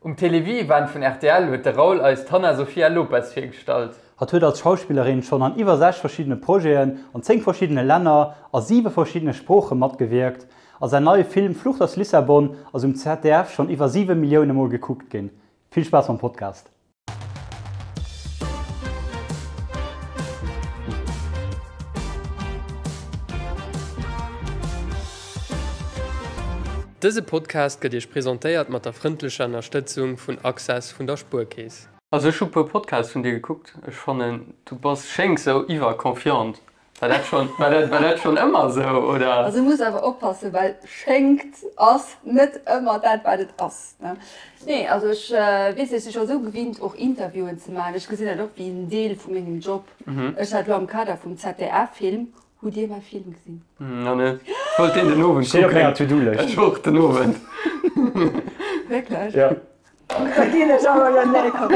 Um Télévie-Event vun rtl huet de Raoul eis d'Hanna Sofia Lopes virgestallt. Hatt huet als Schauspillerin schonn an iwwer 6 verschiddene Projeten an 10 verschiddene Länner a 7 verschiddene Sprooche matgewierkt a säin neie Film Flucht aus Lissabon ass um ZDF schonn iwwer 7 Millioune Mol gekuckt ginn. Vill Spaass mam Podcast! Dëse Podcast gëtt Iech presentéiert mat der frëndlecher Ënnerstëtzung vun Access vun der Spuerkeess. Also ech hu puer Podcasts vun dir gekuckt, ech fannen du bass schéngs sou iwwerconfiant. War dat schon, war dat, war dat schon ëmmer sou oder? Also muss awer oppassen, well schéngt ass net ëmmer dat wat et ass, ne? Nee, also ech weess, ech si scho sou gewinnt och Interviewen ze maachen. Ech gesinn dat och wéi en Deel vu mengem Job. Ech hat elo am Kader vum ZDF-Film, hutt Dir mäi Film gesinn? Nach net. Ech wollt deen den Owend Steet op menger To-Do-Lëscht. Ech och den Owend. Wierklech? Jo. Da ginn ech awer elo nee komm.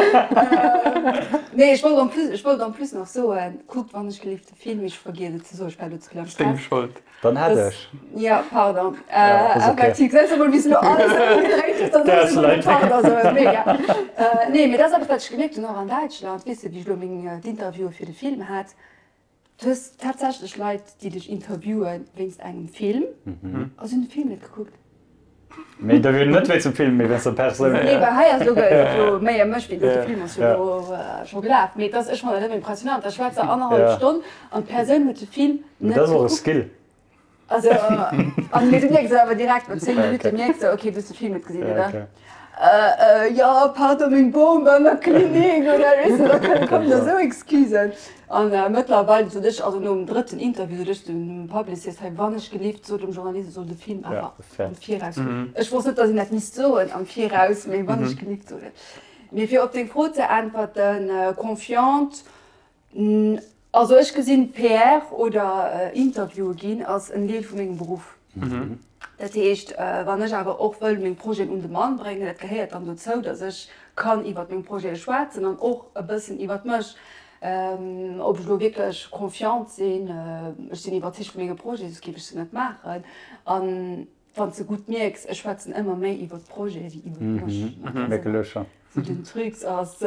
Nee ech wollt en plus, ech wollt en plus nach soen, kuckt wann ech gelift de Film, ech vergiess et ze soen, ech war elo ze vill am Ass deng Stress. Schold. Dann hätt ech. Ja pardon. Ja, ass okay. Effektiv, gesäis du mol wéi s du elo alles ëmgedréit hues, dann soss ech mol pardon soen, mega. Nee mee dat ass eppes wat ech gemierkt hunn och an Däitschland, weess de wéi ech elo meng d'Interviewe fir de Film hat, du hues tatsächlech Leit déi dech interviewen wéinst engem Film a si hunn de Film net gekuckt. Mee interviewen net wéinst dem Film, mee wéinst der Persoun. Nee, well hei ass elo elo méi ëm mech, wéi de Film ass jo elo scho gelaf. Mee et ass, ech fannen dat ëmmer impressionant, da schwätzt der annerhallef Stonn an d'Persoun huet de Film Mee net dat ass och e gekuckt. Skill. Also, an mee du mierks et awer direkt, no 10 Minutte mierks de, okay, du hues de Film net gesinn, oder? Jo, pardon, meng Bom war an der Klinik, oder weess de, da kommen da sou Excusen. An mëttlerweil sot ech, also nom drëtten Interview sot ech dem Publicist, hei wann ech gelift, sot dem Journalist, e soll de Film awer am Viraus kucken. Ech wosst net, datt een dat misst soen am Viraus, mee wann ech gelift sot et. Mee fir op deng Fro ze äntwerten, confiante, Also ech gesinn PR oder Interviewe ginn ass en Deel vu mengem Beruff. Dat heescht, wann ech awer och wëll meng Projeten un de Mann bréngen, dat gehéiert dann dozou, datt ech kann iwwert meng Projete schwätzen an och e bëssen iwwert mech. Ob ech elo wierklech confiante sinn, ech sinn iwwerzeegt vu menge Projeten, soss géif ech se net maachen. An Wann s de gutt mierks, ech schwätzen ëmmer méi iwwer d'Projete wéi iwwer mech. Mierken elo scho. Sou den Trucs ass, du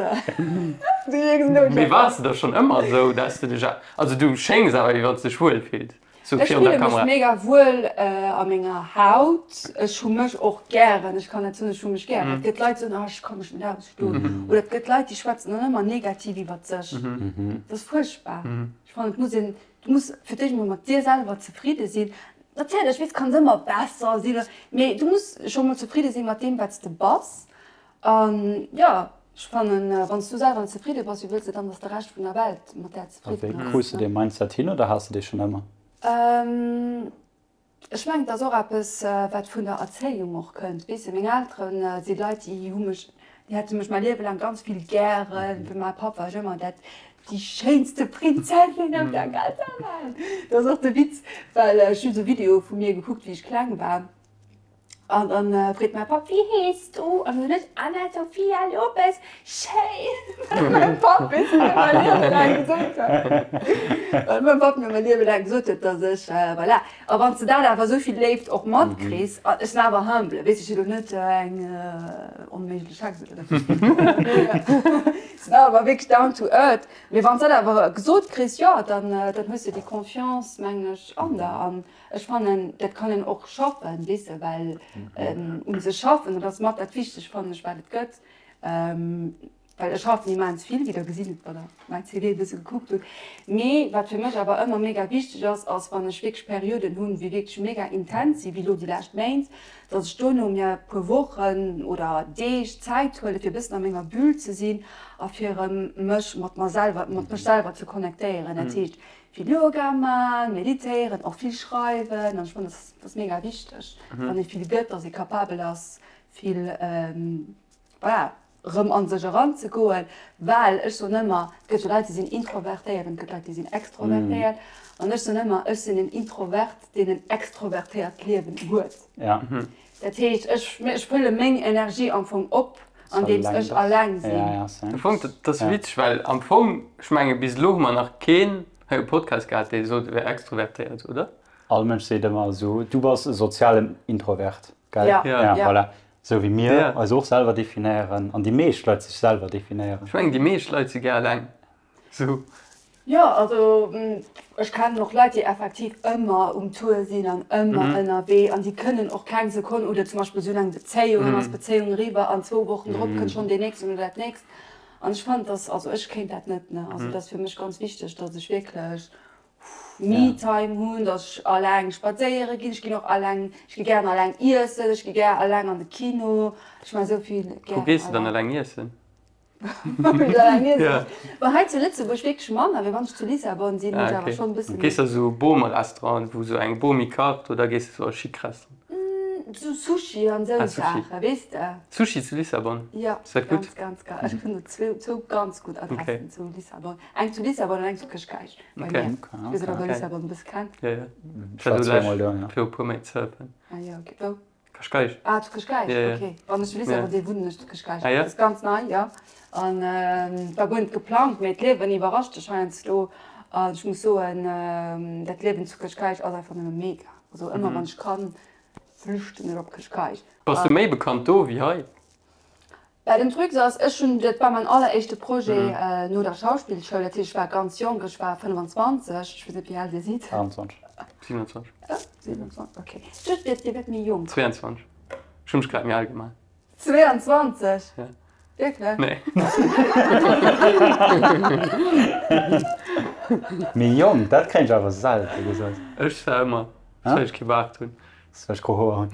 mierks elo scho. Mee waars de da schonn ëmmer esou, dass de dech, also du schéngs awer wéi wann s de dech wuel fills sou virun der Ech fille mech Kamera. mega wuel a menger Haut. Ech hu mech och gären. Ech kann net soen, ech hu mech gären. Et gëtt Leit, déi soen, ah ech ka mech net ausstoen. Oder et gëtt Leit, déi schwätzen dann ëmmer negativ iwwer sech. Dat ass fuerchtbar. Ech fannen, et muss een, du muss fir d'éischt emol mat dir selwer zefridde sinn. Natierlech, weess, kanns ëmmer besser sinn, mee du muss scho mol zefridde sinn mat deem, wat s de bass. An jo, ech fannen, wann s du selwer net zefridde bass, wéi wëlls de dann, dass de Rescht vun der Welt mat där A zefridden wéi ass, krus de ne? dee Mindset hin oder has de dee schonn ëmmer? Ech mengen, et ass och eppes, wat vun der Erzéiung och kënnt. Weess de, meng Eltere si Leit, déi hu mech, déi hate mech mäi Liewe laang ganz vill gären. Fir mäi Papp war ech ëmmer dat, déi schéinste Prinzessin op der ganzer Welt. Dat ass och de Witz, well ech hu sou Videoe vu mir gekuckt, wéi ech kleng war. An dann freet mäi Papp, Wéi hees du? An dann soen ech, Anna Sofia Lopes. Schéin! Well mäi Papp weess du mir mäi Liewe laang gesot huet, well mäi Papp mir mäi Liewe laang gesot huet, dass ech, voilà. A wann s de dat awer esou vill Léift och matkriss, an ech sinn awer humble, weess, ech sinn elo net eng onméiglech Hex oder esou, ech sinn awer wierklech down to earth, mee wann s dat awer gesot kriss, jo, dann, dann hues de déi Confiance, mengen ech, an der. An ech fannen, dat kann een och schaffen, weess de, well un sech schaffen, dat ass mat dat Wichtegt, fannen ech, wat et gëtt. Well ech schaffen immens vill, wéi der gesinn hutt, wann der mäi CV e bësse gekuckt hutt. Mee wat fir mech awer ëmmer mega wichteg ass, ass wann ech wierklech Perioden hunn, wéi wierklech mega intens sinn, wéi elo déi lescht Méint, datt ech dono mir e puer Wochen oder Deeg Zäit huele fir e bëssen a menger Bulle ze sinn a fir erëm mech mat mer selwer, mat mech selwer ze connectéieren. Dat heescht vill Yoga man, meditéieren, och vill schreiwen. An ech fannen, dat ass mega wichteg, wann ee vill gëtt, datt ee capabel ass vill, voilà, erëm a sech eranzegoen, well ech soen ëmmer, et gëtt jo Leit, déi sinn introvertéiert an et gëtt Leit, déi sinn extrovertéiert an ech soen ëmmer, ech sinn en Introvert, deen en extrovertéiert Liewen huet. Dat heescht, ech, ech fëlle meng Energie am Fong op, andeems ech alleng sinn. Am Fong, dat ass witzeg, well am Fong, ech menge bis elo hu mer nach keen hei um Podcast gehat, dee sot, e wär extrovertéiert, oder? All Mënsch seet ëmmer esou, du bass e sozialen Introvert, gell? Ja, ja. Voilà. Sou wéi mir eis och selwer definéieren an déi meescht Leit sech selwer definéieren. Ech mengen déi meescht Leit si gär eleng. Sou. Jo, also ech kennen och Leit, déi effektiv ëmmer um Tour sinn an ëmmer ënnerwee an déi kënnen och keng Sekonn, oder zum Beispill si hunn eng Bezéiung an ass d'Bezéiung eriwwer an zwou Wochen drop kënnt schonn deen nächsten oder dat nächst. An ech fannen, dass, also ech kéint dat net, ne. Also dat ass fir mech ganz wichteg, dass ech wierklech Me-Time hunn, dass ech alleng spadséiere ginn. Ech ginn och alleng, ech gi gären alleng iessen, ech gi gär alleng an de Kino. Ech maache sou vill gären alleng. Wou gees de dann alleng iessen? Wou ech alleng iessen ginn? Bon, hei zu Lëtzebuerg wierklech manner, mee wann ech zu Lissabon sinn, hunn ech awer schonn e bësse méi. Gees de a sou Bome-Restauranten, wou sou eng Bomi kacht, oder gees de sou a chic Restauranten? Sou Sushi an sou Saachen, weess de. Sushi zu Lissabon? Jo, ganz, ganz geil. Ech hunn do zwou ganz gutt Adressen zu Lissabon. Eng zu Lissabon an eng zu Cascais bei mir. Ech weess net, ob der Lissabon e bësse kennt. Jo, jo. Ech war do lech fir e puer Méint surfen. Ah jo, ok. Wou? Cascais. Ah, zu Cascais, ok. Wann ech zu Lissabon sinn, wunnen ech zu Cascais. Dat ass ganz nei, jo. An et war guer net geplangt, mee d'Liewen iwwerrascht dech heiansdo. An ech muss soen, dat Liewen zu Cascais ass einfach nëmme mega. Also ëmmer wann ech kann, flüchten ech op Cascais. Bass du méi bekannt do wéi hei? Bah, den Truc ass, ech hunn, dat war mäin alleréischte Projet no der Schauspillschoul, dat heescht ech war ganz jonk, ech war 25, ech weess net wéi al Dir sidd. 28. 27. Oh, 27, ok. Ech duecht Dir, Dir wiert méi jonk. 22. Ech hu mech grad méi al gemaach. 22? Ja. Wierklech? Nee. Méi jonk, dat kréien ech awer selte gesot. Ech zwar ëmmer, well ech kee Baart hunn. Well ech gro Hoer hunn.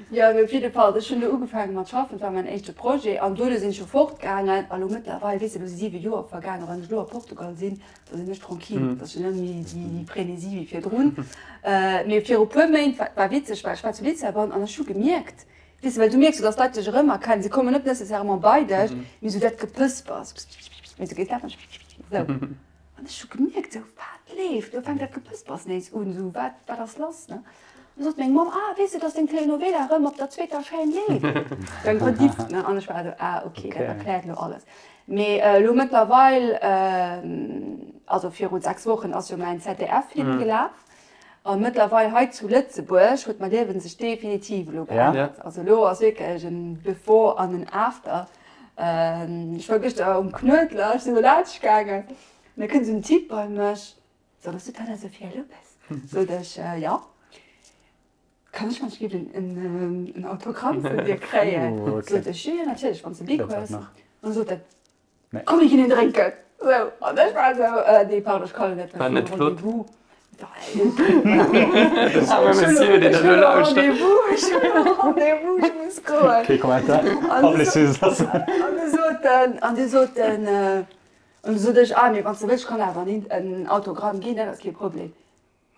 Jo, mee op jidde Fall, ech hunn do ugefaange mat schaffen, et war mäin éischte Projet an duerno sinn ech jo fortgaangen a lo mëttlerweil, weess de, lo si 7 Joer vergaangen a wann ech lo a Portugal sinn, da sinn ech tranquille, da ass jo net méi déi Frénésie wéi virdrun. Mee viru puer Méint, wat war witzeg war, ech war zu Lissabon an ech hu gemierkt, weess de, well du mierks jo, dass d'Leit dech erëmerkennen, se kommen net nécessairement bei dech, mee sou dat Gepëspers, pss, du gees lafen, esou. An ech hu gemierkt, sou, wat leeft, elo fänkt dat Gepëspers nees un, sou, wat, wat ass lass, ne? An da sot meng Mamm, ah, weess de, dass deng Telenovela erëm op der zweeter Chaîne leeft? Sou eng Rediff, ne? An ech war esou, ah, ok, dat erkläert elo alles. Mee elo mëttlerweil, also viru 6 Wochen ass jo mäin ZDF-Film gelaf, a mëttlerweil hei zu Lëtzebuerg huet mäi Liewen sech definitiv elo geännert. Also elo ass wierklech en Before an en After. Ech war gëschter um Knuedler, ech sinn do laanscht gaangen an da kënnt esou en Typ bei mech, So, bass du d'Ana Sofia Lopes? Sot ech, Jo. Kann ech wann ech géif en Autogramm vun dir kréien? Sot ech, Jo, jo, natierlech, wann s de Bic hues. An da sot en, Komm mir ginn een drénken! Sou, an ech war esou, Nee, pardon, ech kann net, War net flott. Den arme Monsieur, deen dat elo lauschtert. Ech hunn e Rendez-vous, ech muss goen. Kee Kommentar. Publicist ass. An du sot en, an du sot en, an du sot ech, ah mee wann s de wëlls, ech kann awer en Autogramm ginn, dat ass kee Problem.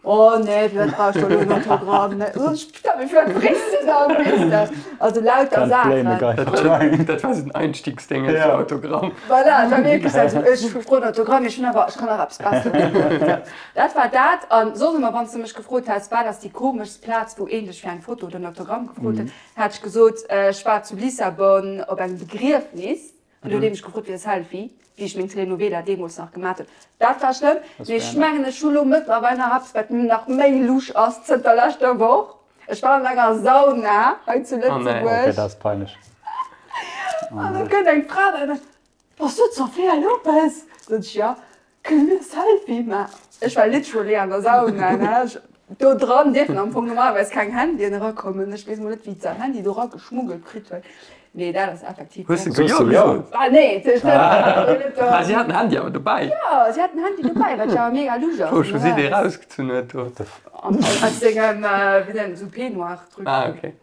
Oh nee, firwat brauch ech da elo en Autogramm? Putain, mee firwat frees de dann, weess de? Also lauter Can't blame a Saachen. guy for trying. Dat war esou den Einstiegsdéng, esou Autogramm. Voilà, et war wierklech dat, esou, ech froen Autogramm, mee ech hunn awer, ech kann nach eppes Besseres. Dat war dat. An soss ëmmer, wann s de mech gefrot häss, wat ass déi komeschst Plaz, wou een dech fir eng Foto oder en Autogramm gefrot huet, hätt ech gesot, ech war zu Lissabon op engem Begriefnis. An do huet ee mech gefrot fir e Selfie, wéi ech meng Telenovela deemools nach gemat hunn. Dat war schlëmm. Mee ech mengen, ech hu lo mëttlerweil nach eppes, wat nach méi lusch ass zënter leschter Woch. Ech war an enger Sauna hei zu Lëtzebuerg. Okay, dat ass peinlech. An da kënnt eng Fra bei mech, Bass du d'Sofia Lopes? Sot ech, Jo. Kënne mir e Selfie maachen? Ech war literally an der Sauna, ne? Ech, do dran dierfen am Fong normalerweis keng Handyen erakommen. Ech weess mol net, wéi se Handy do erageschmuggelt kritt huet. Mee dat ass effektiv. Hues de jo gesot? Ah nee, natierlech net. Ah, si hat den Handy awer dobäi. Jo, si hat den Handy dobäi, wat jo awer mega lusch ass. Wou si dee rausgezunn huet do. Aus sengem, wéi nennt, esou Peignoir-Truc. Ah, okay.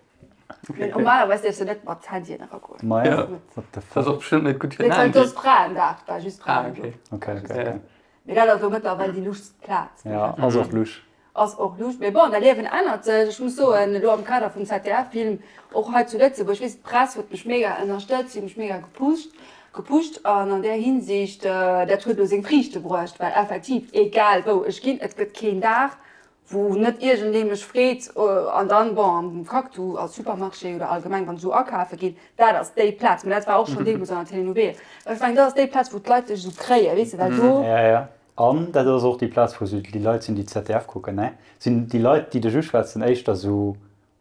Normalerweis dierfs de net mat Handyen eragoen. Maja, what the fuck. Dat ass och bestëmmt net gutt fir den Handy. Dat ass Fraendag, war just Fraendag. Ah, okay. Okay, okay. Mee dat ass elo mëttlerweil déi luschst Plaz. Ja, ass och lusch. Ass och lusch. Mee bon, dat Liewen ännert sech. Ech muss soen, elo am Kader vum ZDF-Film, och hei zu Lëtzebuerg, weess, d'Press huet mech mega ënnerstëtzt, si hu mech mega gepusht, gepusht an an där Hinsicht, dat huet elo seng Friichte bruecht, well effektiv, egal wou ech ginn, et gëtt keen Dag, wou net iergendee mech freet, an dann, bon, am Cactu, als Supermarché oder allgemeng, wann ech esou akafe ginn, dat ass déi Plaz, mä dat war och schonn deemools an der Telenovela, ech mengen, dat ass déi Plaz, wou d'Leit dech esou kréien, weess de, well do. Ja, ja. An dat ass och déi Plaz, wou esou déi Leit sinn, déi ZDF kucken, ne? Sinn déi Leit, déi dech uschwätzen, éischter esou.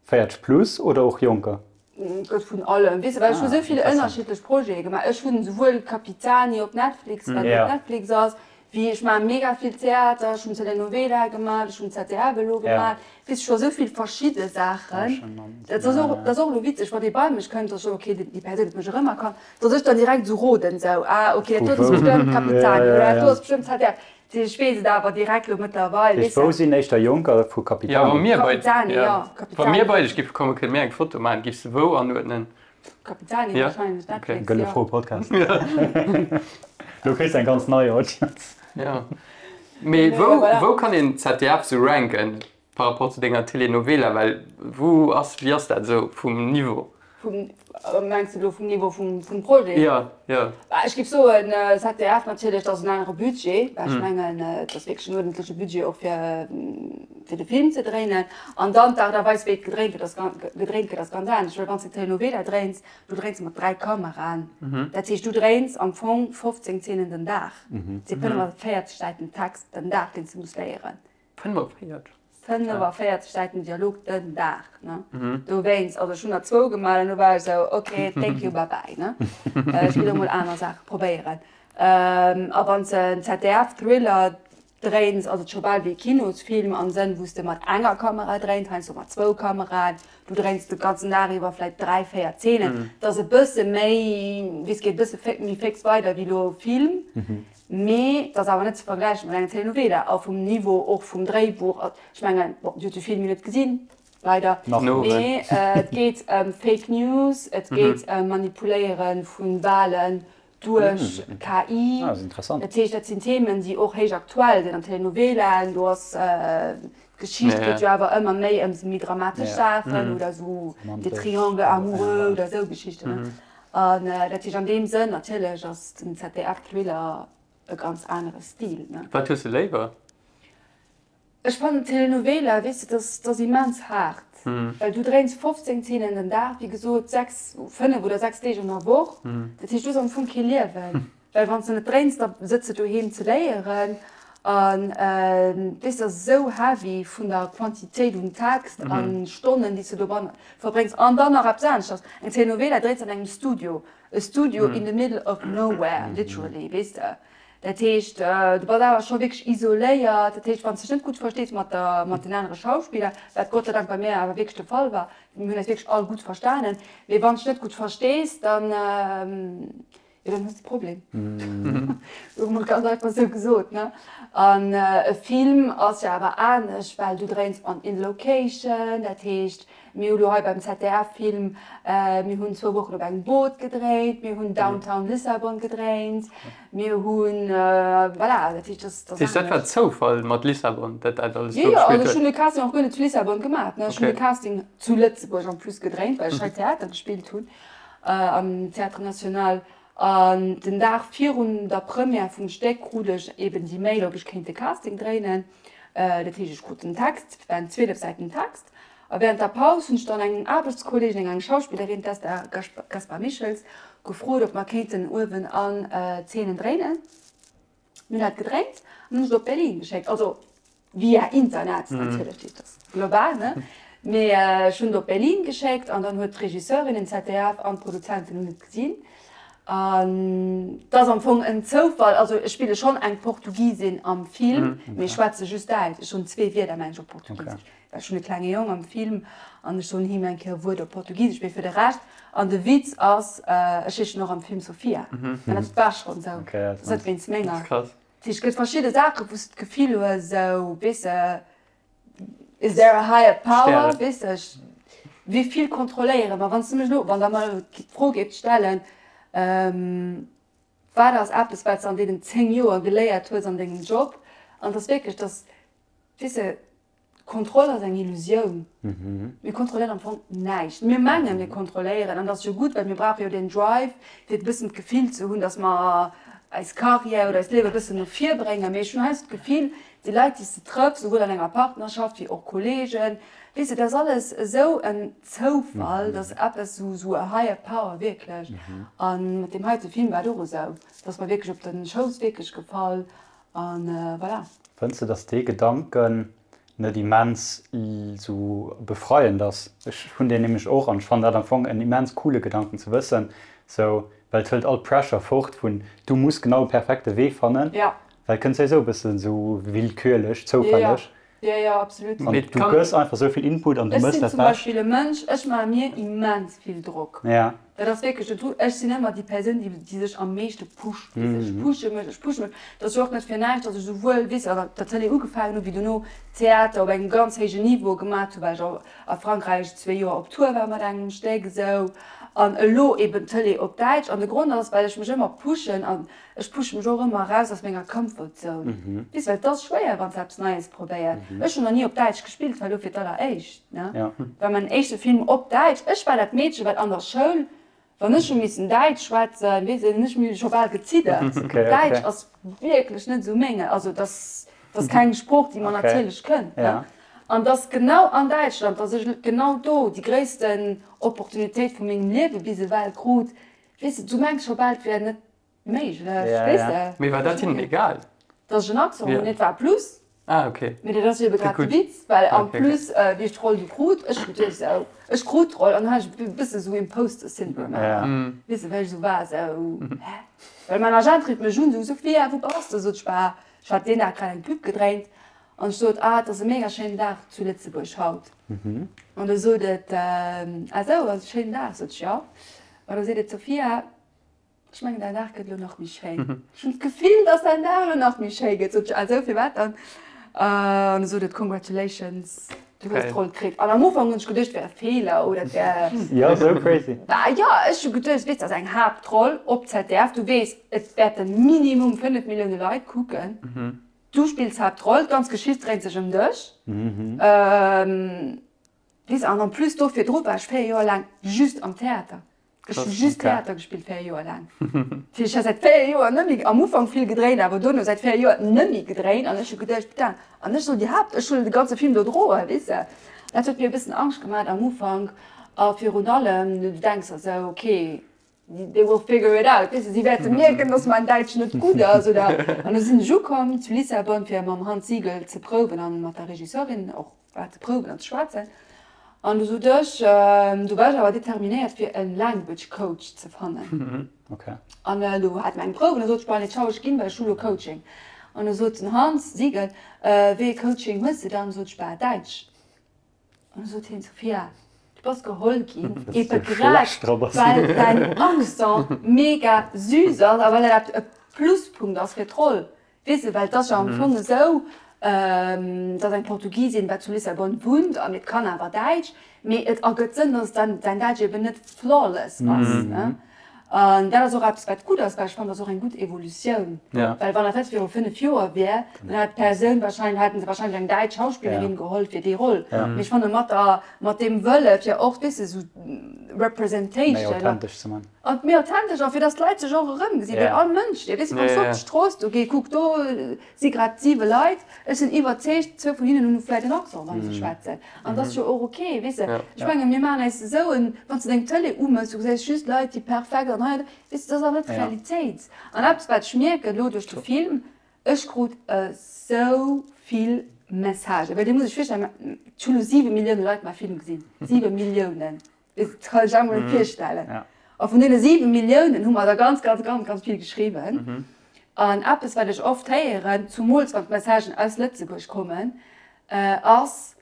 40 plus oder och Jonker? Et gëtt vun allem, weess de, well ech hu sou vill ënnerschiddlech Projete gemaach. Ech hunn esouwuel Capitani op Netflix, wat op Netflix ass, wéi ech maache mega vill Theater, ech hunn Telenovela gemaach, ech hunn ZDF elo gemaach, weess ech scho sou vill verschidde Saachen. Dat ass och, dat ass och elo witzeg, wann ee bei mech kënnt, da ech, ok, déi Persoun huet mech erëmerkannt, datt ech dann direkt esou roden, esou, ah ok, dat do ass bestëmmt Capitani oder dat do ass bestëmmt ZDF. Ech weess et awer direkt lo mëttlerweil. Weess wou sinn éischter Jonker vu Capitani? Ja, wa mir bei, Capitani, ja, Capitani. Wa mir bei dech giffe kommen, kënne mir eng Foto maachen. Giffs de wou anuerdnen? Capitani ja. wahrscheinlech, Netflix, okay. Gëlle Fro Podcast. Lo kriss de eng ganz nei Audience. Ja. Mee wou, wou kann een ZDF sou ranken par rapport zu denger Telenovela? Well wou ass, wéi ass dat esou vum Niveau? Vum, mengs de elo vum Niveau vum, vum Projet? Jo, jo. Ech géif soen, ZDF natierlech, dat ass en anere Budget, well ech mengen, et ass wierklech en uerdentleche Budget och fir, fir de Film ze dréinen. An dann d'Aart a Weis, wéi et gedréint gëtt, ass gan, gedréint gëtt, ass ganz anescht. Well wann s de Telenovela dréins, du dréins mat 3 Kameraen. Dat heescht, du dréins am Fong 15 Zeenen den Dag. Dat si 45 Säiten Text den Dag, deen s de muss léieren. 45? 45 Säiten Dialog den Dag, ne? Dowéinst, also ech hunn der zwou gemaach an du war ech esou, ok, thank you, bye bye, ne? Ech ginn elo mol aner Saache probéieren. A wann s de en ZDF-Thriller dréins, ass et scho bal wéi e Kinosfilm am Sënn, wou s de mat enger Kamera dréins, heiansdo mat zwou Kameraen, du dréins de ganzen Dag iwwer vläicht 3, 4 Zeenen. Et ass e bësse méi, weess, geet e bësse méi féx weider wéi elo e Film. Mee et ass awer net ze vergläichen mat enger Telenovela a vum Niveau och vum Dréibuch. Ech mengen, bon, Dir hutt de Film jo net gesinn, leider, mee et geet ëm Fake News, et geet ëm Manipuléiere vu Walen duerch KI. Dat heescht, dat sinn Themen, déi och héich aktuell sinn. An Telenovelaen, do ass d'Geschicht geet jo awer ëmmer méi ëm méi dramatesch Saachen oder esou des Triangles amoureux oder esou Geschichten. An dat heescht an deem Sënn, natierlech ass den ZDF-Thriller e ganz anere Stil, ne? Wat hues de léiwer? Ech fannen d'Telenovela, weess de, dat ass immens haart, well du dréins 15 Zeenen den Dag, wéi gesot 6, 5 oder 6 Deeg an der Woch. Dat heescht, du hues am Fong kee Liewen, well wann s de net dréins, da sëtz de doheem ze léieren. An weess de, dat ass esou heavy vun der Quantitéit un Text a Stonnen, déi s de dobanne verbréngs. An dann nach eppes aneschters, Eng Telenovela dréits an engem Studio, e Studio in the middle of nowhere, literally, weess de. Dat heescht, du bass awer scho wierklech isoléiert. Dat heescht, wann s de dech net gutt verstees mat der, mat den anere Schauspiller, wat Gott sei Dank bei mir awer wierklech de Fall war, mir hunn eis wierklech all gutt verstanen, mee wann s de dech net gutt verstees, dann, Jo, dann hues de Problem. Elo mol ganz einfach esou gesot, ne? An e Film ass jo awer anescht, well du dréins an in location, dat heescht, mir hu lo hei beim ZDF-Film, mir hunn zwou Wochen op engem Boot gedréint, mir hunn Downtown Lissabon gedréint, mir hunn, voilà, dat heescht, dat ass. Dat heescht, dat war Zoufall mat Lissabon, datt dat alles do gespillt huet? Jo, jo, also ech hunn de Casting och guer net zu Lissabon gemaach, ne? Ech hunn de Casting zu Lëtzebuerg en plus gedréint, well ech hei Theater gespillt hunn. am Théâtre National. An den Dag virun der Première vum Stéck krut ech eben déi Mail, ob ech kéint de Casting dréinen. Dat heescht, ech krut den Text, et waren 12 Säiten Text. A während der Paus hunn ech dann eng Aarbechtskolleegin, eng Schauspillerin, d'Esther Gaspar-Michels, gefrot, ob mer kéinten uewen an Zeenen dréinen. Mir hunn dat gedréint an hunn et op Berlin geschéckt, also via Internet natierlech, dat ass global, ne? Mee ech hunn et op Berlin geschéckt an dann huet d'Regisseurin, den ZDF an d'Produzenten hunn et gesinn. An et ass am Fong en Zoufall, also ech spille schonn eng Portugisin am Film, mee ech schwätze just Däitsch. Ech hunn zwee Wierder, meng ech, op Portugisesch. Well ech hunn e klenge Jong am Film an ech soen him eng Kéier e Wuert op Portugisesch, mee fir de Rescht. An de Witz ass, ech heeschen och am Film Sofia. An dat war schonn esou, dat ass net wéinst menger. Dat heescht, et gëtt verschidde Saachen, wou s de d'Gefill hues, esou, weess de, is there a higher power, weess de, ech, wéi vill kontrolléieren mer? Wann s de mech elo, wann Der mer elo d'Fro géift stellen, wat ass eppes, wat s de an deenen 10 Joer geléiert hues an dengem Job? An et ass wierklech, dass, weess de, Kontroll ass eng Illusioun. Mir kontrolléieren am Fong näischt. Mir mengen, mir kontrolléieren, an dat ass jo gutt, well mir brauche jo deen Drive, fir e bëssen d'Gefill ze hunn, datt mer eis Carrière oder eist Liewe e bëssen no vir bréngen. Mee ech hunn heiansdo d'Gefill, déi Leit, déi s de trëffs, souwuel an enger Partnerschaft wéi och Kolleegen, weess de, dat ass alles esou en Zoufall, datt eppes esou, esou a higher power wierklech. A mat deem heite Film war et och esou, et ass mer wierklech op de Schouss wierklech gefall a voilà. Fënns de, datt dee Gedanken. net immens sou befreiend ass. Ech hunn deen nämlech och an ech fannen dat am Fong en immens coole Gedanken ze wëssen, sou, well et hëlt all Pressure fort vun du muss genau e perfekte Wee fannen, well et kënnt souwisou e bëssen sou willkürlech, zoufälleg. Jo, jo, absolut. An du gëss einfach sou vill Input an du Ech mëss sinn dat zum Bescht. Beispill e Mënsch, ech maache mir immens vill Drock. Ja. Dat ass wierklech den Truc. Ech sinn ëmmer déi Persoun, déi, déi sech am meeschte pusht. Weess de, ech pushe mech, ech pushe mech. Et ass jo och net fir näischt, datt ech souwuel, weess de, an der Tëlee ugefaangen hu wéi dono Theater op engem ganz héijen Niveau gemat hu, well ech a Frankräich zwee Joer op Tour war mat engem Stéck esou. An elo eben Tëlee op Däitsch. An de Grond ass, well ech mech ëmmer pushen an Ech pushe mech och ëmmer eraus aus menger Comfort Zone. Weess, well et ass schwéier, wann s de eppes Neies probéiert. Ech hunn nach ni op Däitsch gespillt, war elo fir d'alleréischt, ne? War mäin éischte Film op Däitsch. Ech war dat Meedche, wat an der Schoul, wann ech hu missen Däitsch schwätzen, weess de, hunn ech mir scho bal geziddert. Däitsch ass wierklech net esou menge, also et ass, et ass keng Sprooch, déi mer natierlech kënnt, ne? An dass genau an Däitschland, dass ech genau do déi gréissten Opportunitéit vu mengem Liewe bis ewell krut, Weess de, du mengs scho bal, et wär net méiglech, weess de. Mee war dat hinnen egal? Dass ech en Accent hunn? Nee, et war e Plus. Ah, ok. Mee dat ass jo ebe grad de Witz, well en plus, wéi ech d'Roll du krut, ech hu geduecht esou, ech krut d'Roll an du hat ech e bësse sou Imposter Syndrome awer, weess de, well ech esou war, esou, hä? Well mäin Agent rifft mech un, esou, Sophia, wou bass de? Sot ech, bah, ech hat deen Dag grad eng Pub gedréint an ech sot, ah, et ass e mega schéinen Dag zu Lëtzebuerg haut. An du sot et, ah sou, ass e schéinen Dag? Sot ech, jo. An da seet et, Sophia, ech mengen däin Dag gëtt elo nach méi schéin. Ech hunn d'Gefill, dass däin Dag elo nach méi schéi gëtt. Sot ech, ah sou, firwat dann? An da sot et, Congratulations, du hues d'Roll kritt. An am Ufank hunn ech geduecht, et wär e Feeler oder et wär. Jo, sou crazy. Bah jo, ech hu geduecht, weess, dat ass eng Haaptroll op ZDF, du weess, et wäerte minimum 5 Millioune Leit kucken. Du spills d'Haaptroll, d'ganz Geschicht dréint sech ëm dech. Weess, an en plus do virdru war ech 4 Joer laang just am Theater. Ech hu just Theater gespillt 4 Joer laang. Dat heescht, ech hat säit 4 Joer net méi, am Ufank vill gedréint, awer dono säit 4 Joer net méi gedréint. An ech hu geduecht, putain, an ech soll déi Haapt, ech soll de ganze Film do droen, weess de. Dat huet mir e bëssen Angscht gemaat am Ufank. A virun allem, du denks der sou, okay, They will figure it out, weess de, si wäerte mierken, dass mäin Däitsch net gutt ass, oder? An da sinn ech ukomm zu Lissabon, fir mam Hans Siegel ze prouwen an mat der Regisseurin och ze prouwen an ze schwätzen. An du sot ech, du war ech awer determinéiert, fir e Language Coach ze fannen. An du hate mer eng Prouf an da sot ech, bon, allez, ciao, ech ginn, well ech hu lo Coaching. An du sot den Hans Siegel, Wéi ee Coaching hues de dann? Sot ech, bah, Däitsch. An du sot hien, Sophia, du bass geholl ginn, ebe grad well däin Accent mega süß ass a well dat e Pluspunkt ass fir d'Roll. Weess de, well et ass jo am Fong esou, dass eng Portugisin, wat zu Lissabon wunnt an et kann awer Däitsch, mee et ergëtt Sënn, dass däin Däitsch eben net flawless ass. An dat ass och eppes, wat gutt ass, well ech fannen, dat ass och eng gutt Evolutioun. Well wann dat net viru 5 Joer wier, dann hätt d'Persoun wahrscheinlech, hätte se wahrscheinlech eng däitsch Schauspillerin geholl fir déi Roll. Mee ech fanne mat der, mat deem Wëlle fir och, weess de, esou Representation. Méi authentesch ze man. An méi authentesch a fir datt d'Leit sech och erëmgesinn. Well all Mënsch, dee, weess de, wann s du op d'Strooss do gees, kuck, do si grad siwe Leit, ech sinn iwwerzeegt, zwou vun hinnen hunn vläicht en Accent, wa se schwätzen. An dat ass jo och ok, weess de. Ech menge mir maachen eis esou en, wann s de deng Tëlee umëss, du gesäis just Leit, déi perfekt an hei an do, weess de, dat ass awer net d'Realitéit. An eppes, wat ech mierken elo duerch de Film, ech krut esou vill Messagen, well dir musst iech virstellen, et hu lo 7 Millioune Leit mäi Film gesinn, 7 Milliounen, weess de, dat kann ech emol net virstellen. A vun deene 7 Milliounen hu mer der ganz, ganz, ganz, ganz vill geschriwwen. An eppes, wat ech oft héieren, zumools wann d'Messagen aus Lëtzebuerg kommen, ass,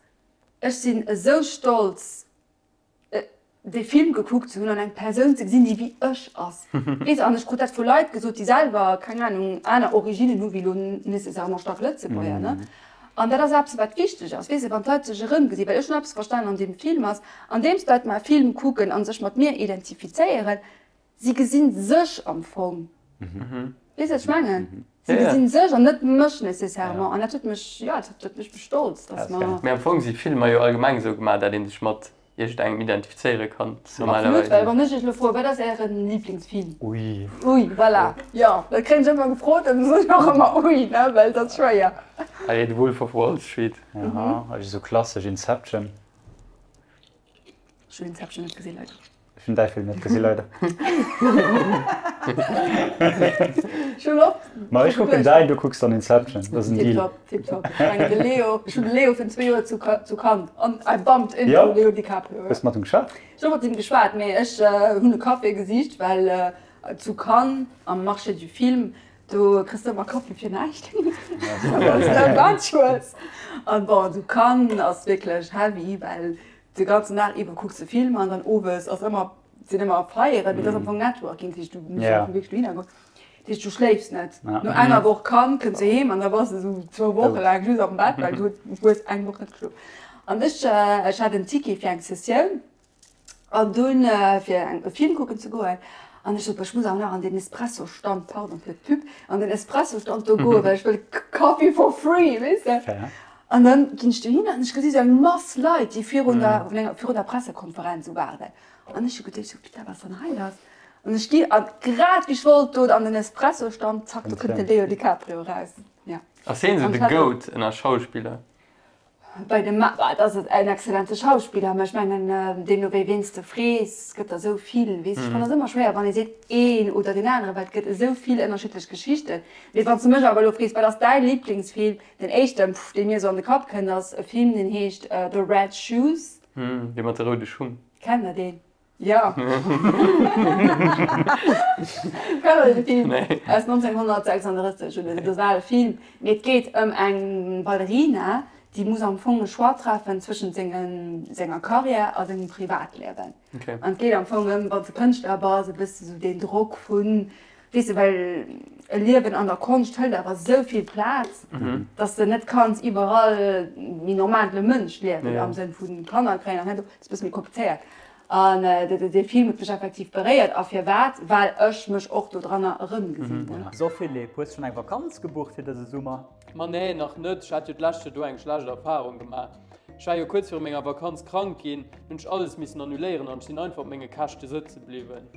Ech sinn esou stolz, dee Film gekuckt ze hunn an eng Persoun ze gesinn, déi wéi ech ass. Weess de, an ech krut dat vu Leit gesot, déi selwer, keng Anung, aner Originnen hu wéi elo nécessairement staark Lëtzebuerger, ne? An dat ass eppes, wat wichteg ass, weess de, wann d'Leit sech erëmgesinn. Well ech hunn eppes verstanen an deem Film ass, andeems d'Leit mäi Film kucken a sech mat mir identifizéieren, Si gesinn sech am Fong. Weess wat ech mengen? Si gesinn sech an net mech nécessairement. An dat huet mech, jo, dat huet mech bestolzt, dass mer. Mee am Fong si Filmer jo allgemeng esou gemaach, dat ee sech mat iergendengem identifizéiere kann, normalerweis. Absolut, well wann ech iech elo froen, wat ass ären Liblingsfilm? Ui. Ui, voilà, jo, dat kréien ech ëmmer gefrot an da soen ech och ëmmer ui, ne, well dat ass schwéier. Allez, The Wolf of Wall Street. Aha, esou klassesch Inception. Ech hunn Inception net gesinn, leider. Ech hunn däi Film net gesi leider. Ech hunn oft Ma ech kucken däin, du kucks dann Inception. Dat ass en Deal. Tiptop, tiptop. Ech mengen de Leo, ech hunn de Leo virun zwee Joer zu zu Cannes an I bumped into Jo? Leo DiCaprio. Hues de mat him geschwat? Ech hu mat him geschwat, mee ech hunn e Café gesicht, well zu Cannes am Marché du Film, do kriss de ëmmer Kaffi fir näischt, wann s de e Badge hues. An bon, zu Cannes ass wierklech heavy, well de ganzen Dag iwwer kucks de Filmer an dann owes ass ëmmer, sinn ëmmer Feieren, mee dat ass am Fong Networking, dat heescht du muss am Fong wierklech dohinner goen. Dat heescht du schléifs net. No enger Woch Cannes kënns de heem an da bass de esou zwou Woche laang just am Bett, well du hues eng Woch net geschlof. An ech, ech hat en Ticket fir eng Sessioun An dunn fir eng e Film kucken ze goen an ech sot, ech muss awer nach an den Espresso-Stand, pardon fir d'Pub, an den Espresso-Stand do goen, well ech wëll Coffee for free, weess de. An dann ginn ech dohin an ech gesi sou eng Mass Leit, déi virun der, virun der Pressekonferenz esou waarden. An ech hu geduecht, sou, putain, wat ass dann hei lass? An ech gi, a grad wéi ech wollt do an den Espresso-Stand, zack, do kënnt de Leo DiCaprio eraus. Ja. Ass hien esou de Goat ënner Schauspiller? Bei dem Ma, et ass en excellente Schauspiller, mä ech mengen, deemno wéi ween s de frees, gëtt der esou vill, weess. Ech fannen et ëmmer schwéier, wann ee seet een oder deen aneren, well et gëtt esou vill ënnerschiddlech Geschichten. Mee wann s de mech awer elo frees, wat ass däi Liblingsfilm, den éischten, pff, dee mir esou an de Kapp kënnt, ass e Film, deen heescht The Red Shoes. Dee mat de roude Schung. Kennt der deen? Jo. Kennt der de Film? Nee. Aus 1936 oder esou, dat ass en ale Film. Mee et geet ëm eng Ballerina, déi muss am Fong e Choix treffen zwëschent sengen, senger Karriär a sengem Privatliewen. Okay. An et geet am Fong ëm, wann s de Kënschtler bass, e bësse sou deen Drock vun, weess de, well e Liewen an der Konscht hëlt awer esou vill Plaz, dass de net kanns iwwerall wéi normale Mënsch liewen, am Sënn vu Kanner kréien an hei do, dat ass e bësse méi komplizéiert. An dee Film huet mech effektiv beréiert. A firwat? Well ech mech och dodranner erëmgesinn hunn. So Philippe, hues schonn eng Vakanz gebucht fir dëse Summer? Ma nee, nach net. Ech hat jo d'lescht Joer do eng schlecht Erfarung gemaach. Ech war jo kuerz viru menger Vakanz krank ginn, hunn ech alles missen annuléieren an ech sinn einfach op menge Käschte sëtze bliwwen.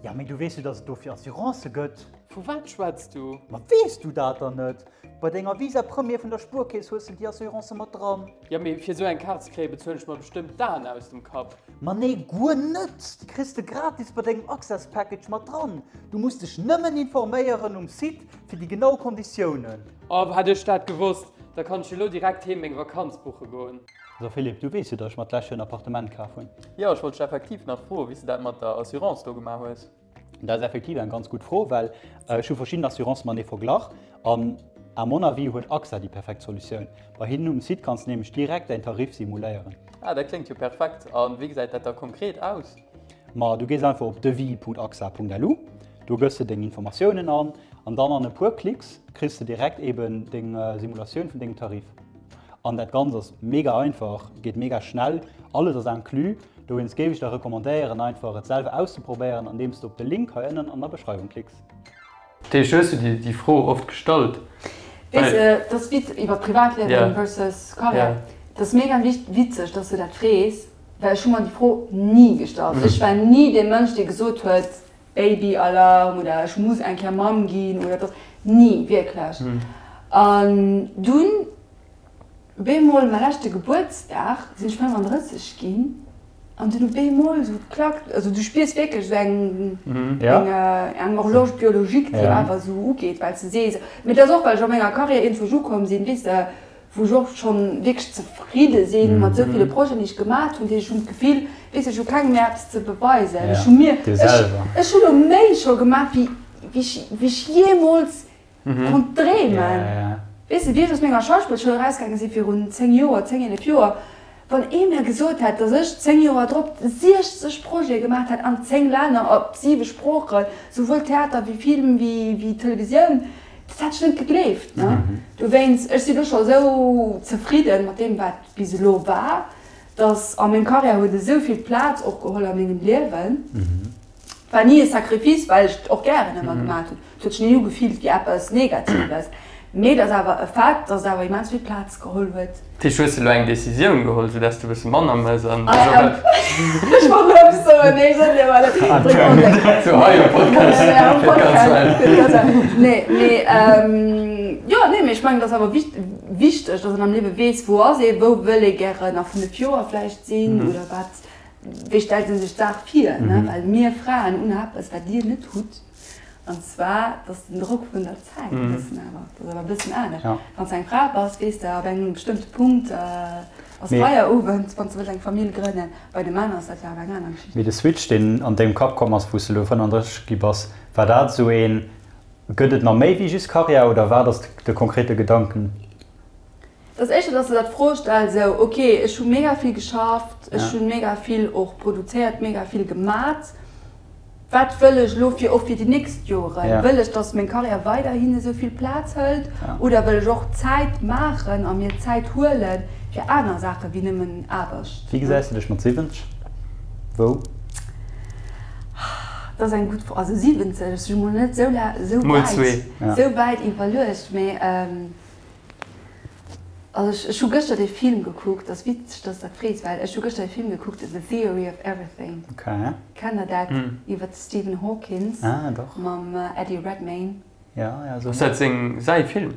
Ja, mee du weess jo, dass et dofir Assurancë gëtt. Vu wat schwätz du? Ma weess du dat dann net? Bei denger Visa Premier vun der Spuerkeess hues de déi Assurance mat dran. Ja, mee fir esou eng Kaart ze kréien, bezuelen ech mer bestëmmt d'Aen aus dem Kapp. Ma nee, guer net! Déi kriss de gratis bei dengem Access Package mat dran. Du muss dech nëmmen informéieren um Site fir déi genau Konditiounen. Oh, hätt ech dat gewosst, da kann ech jo lo direkt heem meng Vakanz buche goen. So Philippe, du weess jo, dass ech mer d'lescht Joer en Appartement kaf hunn. Jo, ech wollt dech effektiv nach froen, wéi s de dat mat der Assurance do gemaach hues. Dat ass effektiv eng ganz gutt Fro, well ech hu verschidden Assurancë matenee verglach an à mon avis huet AXA déi perfekt Solutioun. Bei hinnen um Site kanns de nämlech direkt däin Tarif simuléieren. Ah, dat kléngt jo perfekt. A wéi gesäit dat da konkret aus? Ma du gees einfach op devis.axa.lu, do gëss de deng Informatiounen an an dann an e puer Klicks kriss de direkt eben deng Simulatioun vun dengem Tarif. An dat Ganzt ass mega einfach, geet mega schnell, alles ass inclus. Dowéinst géif ech der recommandéieren einfach et selwer auszeprobéieren andeems de op de Link hei ënnen an der Beschreiwung klicks. Dat heescht, hues du dir déi Fro oft gestallt? Weess de, dat ass wit iwwer Privatliewen versus Karriär. Dat ass mega witzeg, dass du dat frees, well ech hu mer déi Fro ni gestallt. Ech war ni dee Mënsch, dee gesot huet, Babyalarm oder ech muss eng Kéier Mamm ginn oder dat ass ni, wierklech. An dunn Bemol mäi leschte Gebuertsdag sinn ech 35 ginn an dunn op eemol esou klack, also du spiers wierklech esou eng eng Horloge biologique déi awer esou ugeet, well s de sees, mee dat ass och well ech a menger Carrière iergendwou ukomm sinn, weess de, wou ech och schonn wierklech zefridde sinn mat esou ville Projeten déi ech gemat hunn, ech hunn d'Gefill, weess de, ech hu kengem méi eppes ze beweisen, ech hu mir, ech hu lo méi scho gemaach wéi wéi ech jeemools Konnt dreemen. Weess de, wéi ech aus menger Schauspillschoul erausgaange si virun 10 Joer, 10, 11 Joer, wann ee mir gesot hätt, datt ech 10 Joer drop 60 Projete gemaach hätt an 10 Länner, op 7 Sproochen, souwuel Theater wéi Film wéi Televisioun, dat hätt ech net gegleeft. Dowéinst, ech si lo scho esou zefridden mat deem, wat bis elo war, datt a meng Karriär huet esou vill Plaz och geholl a mengem Liewen. War ni e Sacrifice, well ech et och gären ëmmer gemaat hunn. Et huet sech ni ugefillt wéi eppes Negatives. Mee et ass awer e Fait, dass et awer immens vill Plaz geholl huet. Dat heescht, hues de elo eng Decisioun geholl, sou dass de e bësse manner mëss an dech op et. Ech wollt elo eppes soen, mee ech soen dir emol net. Sou hei um Podcast fir d'ganz Welt. Nee, mee jo, nee, mee ech mengen, et ass awer wichteg, dass een am Liewe weess, wou ass ee, wou wëll ee gären a 5 Joer vläicht sinn oder wat. Wéi stellt en sech d'Saach vir? Well mir Fraen hunn eppes, wat dir net hutt. An zwar, dass den Drock vun der Zäit e bëssen awer, dat ass awer e bëssen anescht. Wann s de eng Fra bass, weess de, ab engem bestëmmte Punkt ass Feierowend, wann s de wëlls eng Famill grënnen. Bei de Männer ass dat jo awer eng aner Geschicht. Mee de Switch, deen an dengem Kapp komm ass, wou s de elo 35 gi bass, war dat esou een, gëtt et nach méi wéi just Karriär oder wat ass de konkrete Gedanken? Et ass éischter, dass de der d'Fro stells, esou, ok, ech hu mega vill geschafft, ech hu mega vill och produzéiert, mega vill gemat, wat wëll ech elo fir och fir déi nächst Joren? Wëll ech, dass meng Karriär weiderhin esou vill Plaz hëlt oder wëll ech och Zäit maachen a mir Zäit huele fir aner Saache wéi nëmmen Aarbecht? Wéi gesäis de dech mat 70? Wou? Dat ass eng gutt Fro. Also 70, ech hu mol net esou wäit, esou wäit iwwerluecht, mee. Also ech, ech hu gëschter dee Film gekuckt, ass witzeg dass s dat frees, well ech hu gëschter e Film gekuckt, The Theory of Everything. Okay. Kennt der dat? Iwwer de Stephen Hawkins. Ah, doch. Mam Eddie Redmayne. Ja, ja, so. Ass dat seng, säi Film?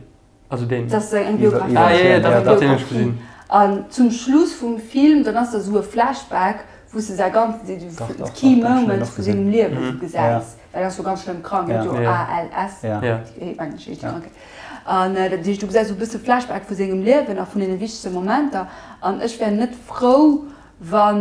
Also deen. Dat ass eng Biografie. Ah, ja, ja, dach, dach, deen hunn ech gesinn. An zum Schluss vum Film, dann ass da sou e Flashback, wou s de säi ganz, d'Key Moments vu sengem Liewen sou gesäis. Well en ass jo ganz schlëmm krank, en huet jo ALS, déi Krankheet. An dat heescht, du gesäis esou e bësse Flashback vu sengem Liewen a vun deene wichtegste Momenter. An ech wär net frou, wa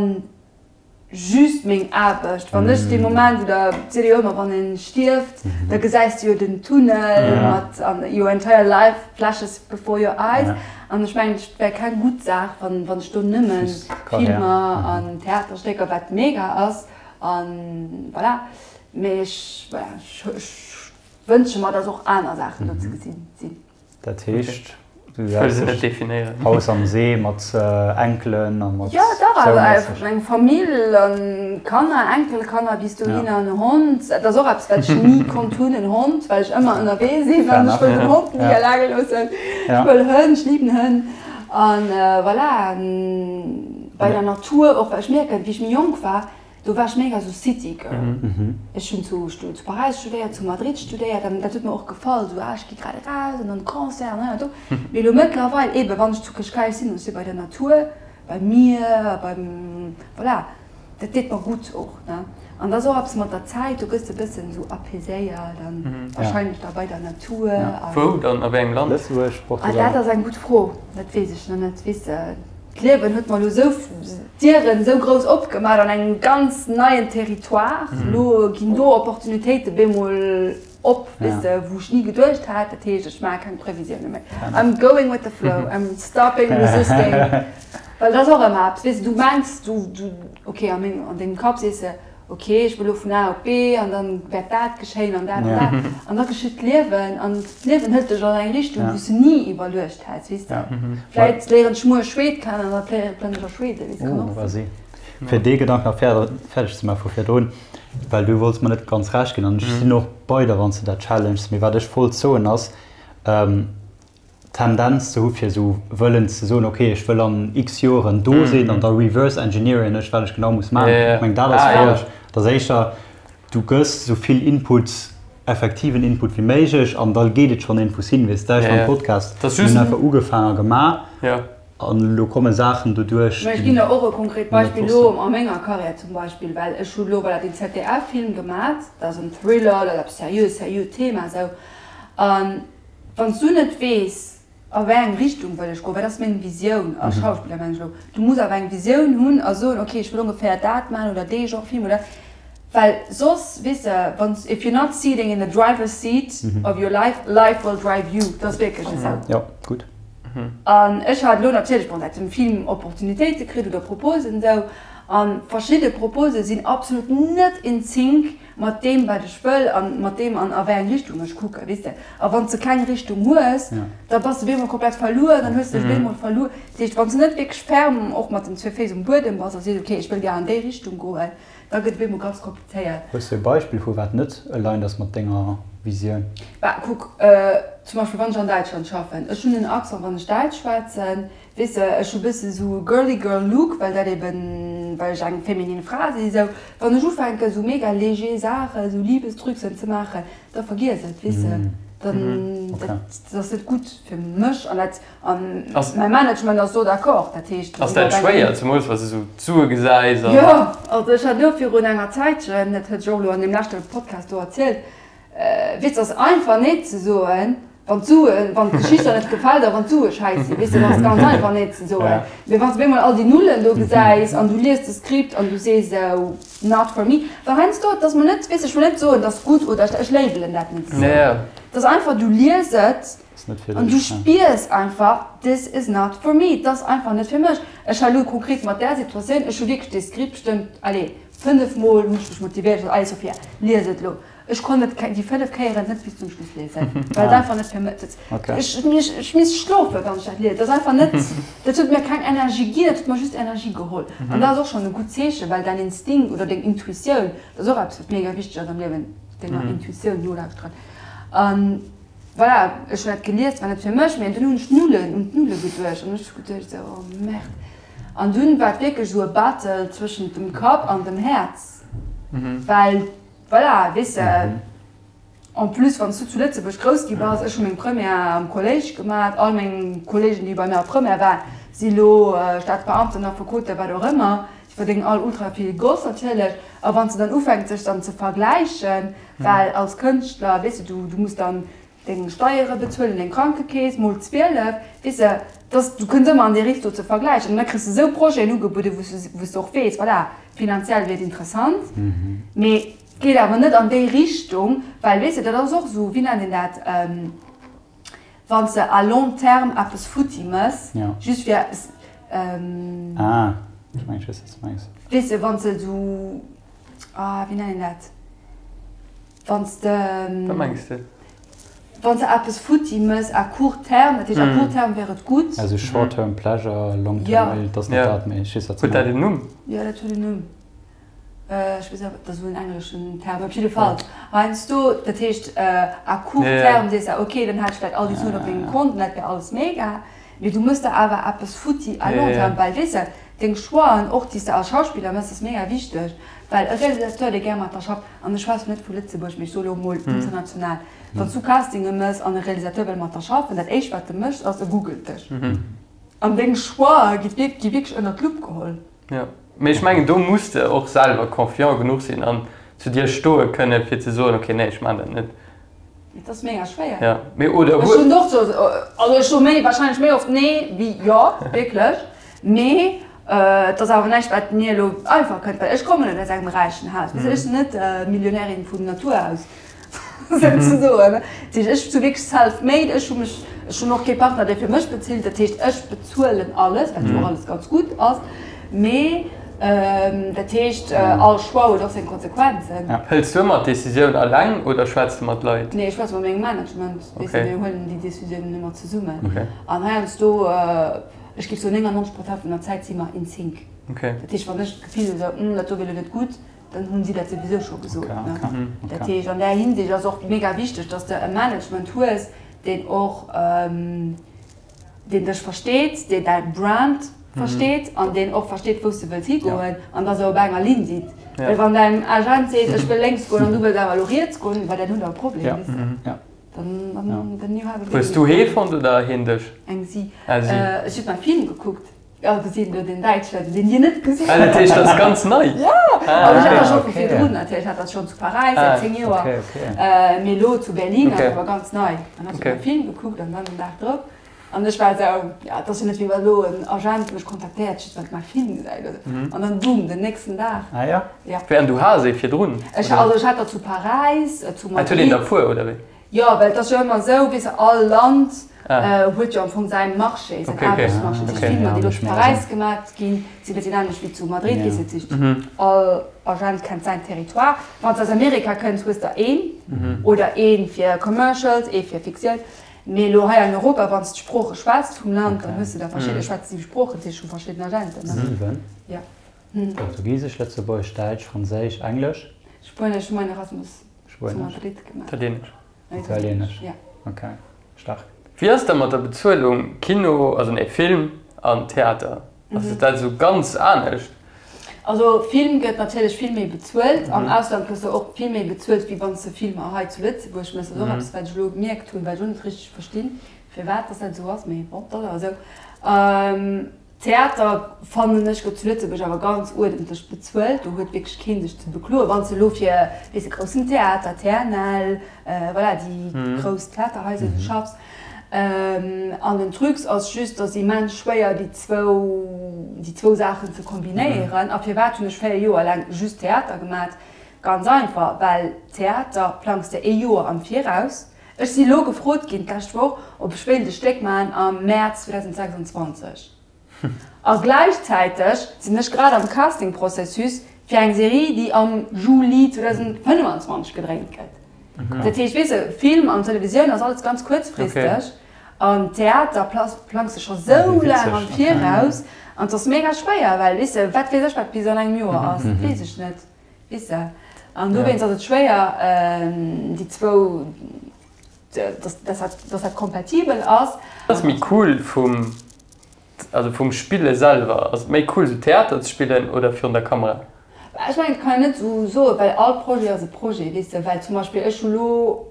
just meng Aarbecht, wann ech dee Moment, oder et seet ee jo ëmmer, wann ee stierft, da gesäis de jo den Tunnel mat an your entire life flashes before your eyes. An ech mengen, et wär keng gutt Saach, wann ech do nëmme Filmer an Theaterstécker, wat mega ass, an voilà, mee ech, voilà, ech wënsche mer, dass och aner Saachen do ze gesinn sinn. Dat heescht, du gesäis dech Haus am See mat Enkelen a mat Jo, dach, awer eng Famill an Kanner, Enkelkanner bis dohinner, en Hond. Dat ass och eppes, wat ech ni konnt hunn, en Hond, well ech ëmmer ënnerwee sinn an ech wëll den Hond ni eleng loossen. Ech wëll Hënn, ech liben Hënn. An voilà, bei der Natur och, well ech mierken, wéi ech méi jonk war, Do war ech mega sou City Girl. Ech hunn zu zu Paräis studéiert, zu Madrid studéiert an dat huet mer och gefall, sou ah ech gi grad eraus an dann Concert an hei an do. Mee elo mëttlerweil eben, wann ech zu Cascais sinn, ech si bei der Natur, beim Mier, beim, voilà, dat deet mer gutt och, ne. An da ass och eppes mat der Zäit, do gëss de bëssen sou apaiséiert an wahrscheinlech da bei der Natur a. Wou dann? A wéi engem Land? Lëtzebuerg, Portugal? Ah dat ass eng gutt Fro, dat weess ech nach net, weess de. D'Liewen huet mer elo esou d'Dieren esou grouss opgemaach an engem ganz neien Territoire. Elo ginn do Opportunitéite bemol op, weess de, wou ech ni geduecht hat. Dat heescht, ech maache keng Previsioune méi. I'm going with the flow, I'm stopping resisting. Well dat ass och ëmmer eppes, weess de, du mengs, du, du, okay, an mengem, an dengem Kapp sees de, Ok, ech wëll elo vun A op B an dann wäert dat geschéien an dat an dat. An da geschitt d'Liewen an d'Liewen hëlt dech an eng Richtung, wou s de ni iwwerluecht häss, weess de. Vläit léieren ech muer Schweed kennen an da plënnere ech a Schweden, weess de, kann och sinn. Fir dee Gedank nach fäerdeg ze maache vu virdrun, well du wollts mer net ganz Recht ginn an ech sinn och bei der, wann s de dat challenges. Mee wat ech wollt soen ass, Tendenz ze hu fir esou wëllen ze soen, ok ech wëll an x Joeren do sinn an da reverse engineeren ech wat ech genau muss maachen. Ech mengen dat ass falsch. Et ass éischter, du gëss esou vill Input, effektiven Input wéi méiglech an da geet et schonn iergendwous hin. Weess de, ech mam Podcast, mir hunn einfach ugefaangen a gemaach an elo komme Saachen doduerch, Mä ech ginn der och e konkret Beispill elo a menger Karriär zum Beispill, well ech hu elo voilà deen ZDF-Film gemat, dat ass en Thriller, dat ass eppes seriös, seriöt Thema esou an, Wann s du net weess, a wéi eng Richtung wëll ech goen, wat ass meng Visioun als Schauspiller, mengen ech elo, du muss awer eng Visioun hunn a soen, okay, ech wëll ongeféier dat maachen oder dee Genre Film oder, well soss, weess de, wann s, if you're not sitting in the driver's seat of your life, life will drive you, dat ass wierklech esou. Jo, gutt. An ech hat elo natierlech, bon, säit dem Film Opportunitéite kritt oder Proposen esou, a verschidde Propose sinn absolut net in sync mat deem wat ech wëll an mat deem an a wéi eng Richtung ech kucken, weess de. A wann s de keng Richtung hues, da bass de bemol komplett verluer, dann hues de dech bemol verluer. Dat heescht, wann s de net wierklech ferm och mat den zwee Féiss um Buedem bass a sees, okay, ech wëll gär an déi Richtung goen, da gëtt et bemol ganz komplizéiert. Hues de e Beispill vu wat net aligned ass mat denger Visioun? Bah, kuck, zum Beispill wann ech an Däitschland schaffen, ech hunn en Accent wann ech Däitsch schwätzen, Weess de, ech hu bësse sou girly girl look, well dat eben, well ech eng feminin Fra si sou. Wann ech ufänken sou mega léger Saachen, sou Liebestrucksen ze maachen, da vergiess et, weess de, dann dat ass net gutt fir mech an dat, an mäi Management ass do d'accord, dat heescht. Ass dat schwéier, zemools wa s de sou d'Sue gesäis an. Jo, also ech hat elo virun enger Zäitchen, dat hat ech och elo an deem leschte Podcast do erzielt. Weess, ass einfach nee ze soen, wann d'Suen, wann d'Geschicht der net gefält a wann d'Sue schäiss sinn, weess de, dat ass ganz einfach nee ze soen. Mee wann s de op eemol all déi Nullen do gesäis an du lies de Skript an du sees esou, not for me, well heiansdo, et ass mol net, weess de, ech wëll net soen, et ass gutt oder ech labelen dat net esou, et ass einfach, du lies et an du spiers einfach, this is not for me, et ass einfach net fir mech. Ech hat elo konkret mat där Situatioun, ech hu wierklech dee Skript bestëmmt, allez, fënnefmol hunn ech mech motivéiert, ech sot, allez Sophia, lies et elo. Ech konnt et déi 5 Kéieren net bis zum Schluss liesen, well et einfach net fir mech, ech ech misst schlofen, wann ech dat liesen. Dat ass einfach net, dat huet mir keng Energie ginn, dat huet mer just Energie geholl. An dat ass och schonn e gutt Zeechen, well däin Instinkt oder deng Intuitioun, dat ass och eppes, wat mega wichteg ass am Liewen, denger Intuitioun nolauschteren. An voilà, ech hunn dat gelies, war net fir mech, mee dunn hunn ech d'Nullen, un d'Nulle geduecht an ech hu geduecht esou, oh merde. An dunn war et wierklech esou e Battle zwëschent dem Kapp an dem Häerz, well. Voilà, weess de, en plus wann s du zu Lëtzebuerg grouss gi bass, ech hu meng Première am Kolléisch gemat, all meng Kolleegen, déi bei mir a Première waren, si lo Staatsbeamten, Affekoten, wat och ëmmer, déi verdéngen all ultra vill Goss natierlech. A wann s de dann ufänks dech dann ze vergläichen, well als Kënschtler, weess de, du du muss dann deng Steiere bezuelen, deng Krankekeess, mol 12, weess de, dass, du kënns ëmmer an déi Richtung ze vergläichen an da kriss de esou Projeten ugebueden, wou s de, wou s de och weess, voilà, finanziell wier et interessant, mee et geet awer net an déi Richtung, well, weess de, dat ass och esou, wéi nennt een dat, wann s de à long terme eppes futti mëss, just fir eppes, weess de, wann s de esou, ah, wéi nennt een dat? Wann s de. Wat mengs de? Wann s de eppes futti mëss à court terme, dat heescht à court terme wär et gutt. Also short term pleasure, long term ill, dat ass net dat, mee ech weess wat s de mengs. Huet dat en Numm? Jo, dat huet en Numm. Ech weess awer, dat ass esou en engleschen Term. Op jidde Fall, heiansdo, dat heescht à court terme sees de, ok, dann hat ech vläicht all déi Suen op mengem Kont an dat wär alles mega. Mee du mëss der awer eppes futti à long terme, well weess de, deng Choixen och, déi s de als Schauspiller mëss, ass mega wichteg, well e Realisateur, dee gär mat der schafft, an ech schwätzen net vu Lëtzebuerg, mee ech soe lo emol international, wann s du Castinge mëss an e Realisateur wëll mat der schaffen, dat éischt wat e mécht ass, e googelt dech. An deng Choixë gi wierklech ënner d'Lupp geholl. Jo, mee ech mengen do muss de och selwer confiant genuch sinn an zu dir stoe kënne fir ze soen, ok, nee ech maan dat net. Et ass mega schwéier. Ja, mee oder Ech hunn och sou, also ech soe méi, wahrscheinlech méi oft nee wéi jo, wierklech. Mee et ass awer näischt wat mir elo einfach kënnt, well ech kommen net aus engem räichen Haus. Weess de, ech sinn net Millionärin vun Natur aus, souzesoen. Dat heescht, ech si wierklech self-made, ech hu mech, ech hunn och kee Partner dee fir mech bezilt, dat heescht ech bezuelen alles, wat jo och alles ganz gutt ass. Mee dat heescht, all Choix huet och seng Konsequenzen. Hëls du ëmmer d'Decisioun alleng oder schwätz de mat Leit? Nee, ech schwätze mat mengem Management. Weess de, mir huelen déi Decisiounen ëmmer zesummen. An heiansdo, ech géif soen 99 Prozent vun der Zäit si mer in sync. Dat heescht, wann ech d'Gefill hunn, esou, hm, dat do wier elo net gutt, dann hunn si dat souwisou scho gesot. Dat heescht, an där Hinsicht ass och mega wichteg, datt s de e Management hues, deen och, deen dech versteet, deen däi Brand versteet an deen och versteet, wou s de wëlls higoen an dass der op enger Linn sidd. Well wann däin Agent seet, ech wëll lénks goen an du wëlls awer elo riets goen, well dann hutt der e Problem, weess de. Dann, dann you have a big Hues du hee fonnt oder hien dech? Eng si. Ah, si. Ech hu mäi Film gekuckt. Jo, gesinn, do deen Däitschen, deen Dir net gesinn Ah, dat heescht, dat ass ganz nei? Jo! Also ech hat dat scho vu virdrun natierlech, ech hat dat schonn zu Paräis säit 10 Joer, mee elo zu Berlin ass et awer ganz nei. An dann hu ech mäi Film gekuckt an dann den Dag drop an ech war esou, jo, et ass jo net wéi wa elo en Agent mech kontaktéiert, just well e mäi Film gesäit oder sou. An dann boom, den nächsten Dag. Ah jo? Jo. Wéi, an du has ee virdrun? Ech, also ech hat der zu Paräis, zu Madrid. Et huet een der puer, oder wéi? Jo, well et ass jo ëmmer esou, weess de, all Land huet jo am Fong säi Marché, säin Aarbechtsmarché. Dat heescht, Filmer, déi elo zu Paräis gemaat ginn, si bëssi anescht wéi zu Madrid, weess de. Dat heescht, all Agent kennt säin Territoire. Wann s de aus Amerika kënns, hues der een oder ee fir Commercials, ee fir Fiktioun. Mee elo hei an Europa, wann s d'Sprooche schwätzt vum Land, dann hues de der verschidden. Ech schwätze siwe Sproochen, dat heescht, ech hu verschidden Agenten. Siwen? Jo. Portugisesch, Lëtzebuergesch, Däitsch, Franséisch, Englesch? Spuenesch, hu mäin Erasmus. Zu Madrid gemaach. Italieenesch. Italieenesch, ja. Ok, stark. Wéi ass dat mat der Bezuelung Kino, also nee Film an Theater? Ass dat esou ganz anescht? Also Film gëtt natierlech vill méi bezuelt. Am Ausland gëss de och vill méi bezuelt, wéi wann s de Filmer hei zu Lëtzebuerg méchs. Dat ass och eppes, wat ech elo gemierkt hunn, wat ech och net richteg verstinn, firwat dass dat esou ass, mee bon, dat ass awer esou. Theater, fannen ech, gëtt zu Lëtzebuerg awer ganz uerdentlech bezuelt. Do huet wierklech kee sech ze bekloen. Wann s de elo fir, weess de, groussen Theater, TNL, voilà, déi grouss Theaterhaiser schaffs. An den Trucs ass just, dass immens schwéier déi zwou, déi zwou Saachen ze kombinéieren. A firwat hunn ech 4 Joer laang just Theater gemat? Ganz einfach, well Theater plangs de ee Joer am Viraus. Ech si lo gefrot ginn d'lescht Woch, ob ech wéilt e Stéck maachen am Mäerz 2026. A gläichzäiteg sinn ech grad am Casting-Processus fir eng Serie, déi am Juli 2025 gedréint gëtt. Dat heescht, weess de, Film an Televisioun ass alles ganz kuerzfristeg an Theater plangs de scho sou laang am Viraus an et ass mega schwéier, well, weess de, wat weess ech, wat bis an engem Joer ass, dat weess ech net. Weess de? An dowéinst ass et schwéier, déi zwou, dass dat, dass dat kompatibel ass. Ass méi cool vum, also vum Spille selwer, ass et méi cool sou Theater ze spillen oder virun der Kamera? Ech mengen, et kann een net esou soen, well all Projet ass e Projet, weess de. Well zum Beispill ech hu lo,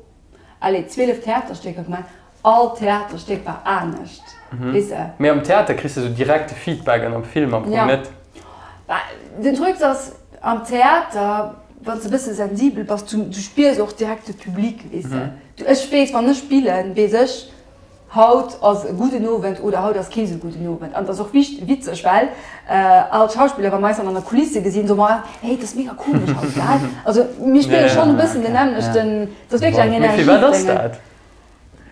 allez, 12 Theaterstécker gemaach, All Theaterstéck war anescht, weess de. Mee am Theater kriss de sou direkte Feedback an am Film am Fong net. Jo, den Truc ass, am Theater, wann s de e bësse sensibel bass, du spiers och direkt de Public, weess de. Ech weess, wann ech spillen, weess ech, haut ass e gudden Owend oder haut ass kee sou gudden Owend. An et ass och witzeg, well all d'Schauspiller, wa mer eis dann an der Kulisse gesinn, soe mer, hey, et ass mega komesch haut, gell? Also mir spille schonn e bëssen den nämmlechten, et ass wierklech eng Energie. Mee firwat ass dat?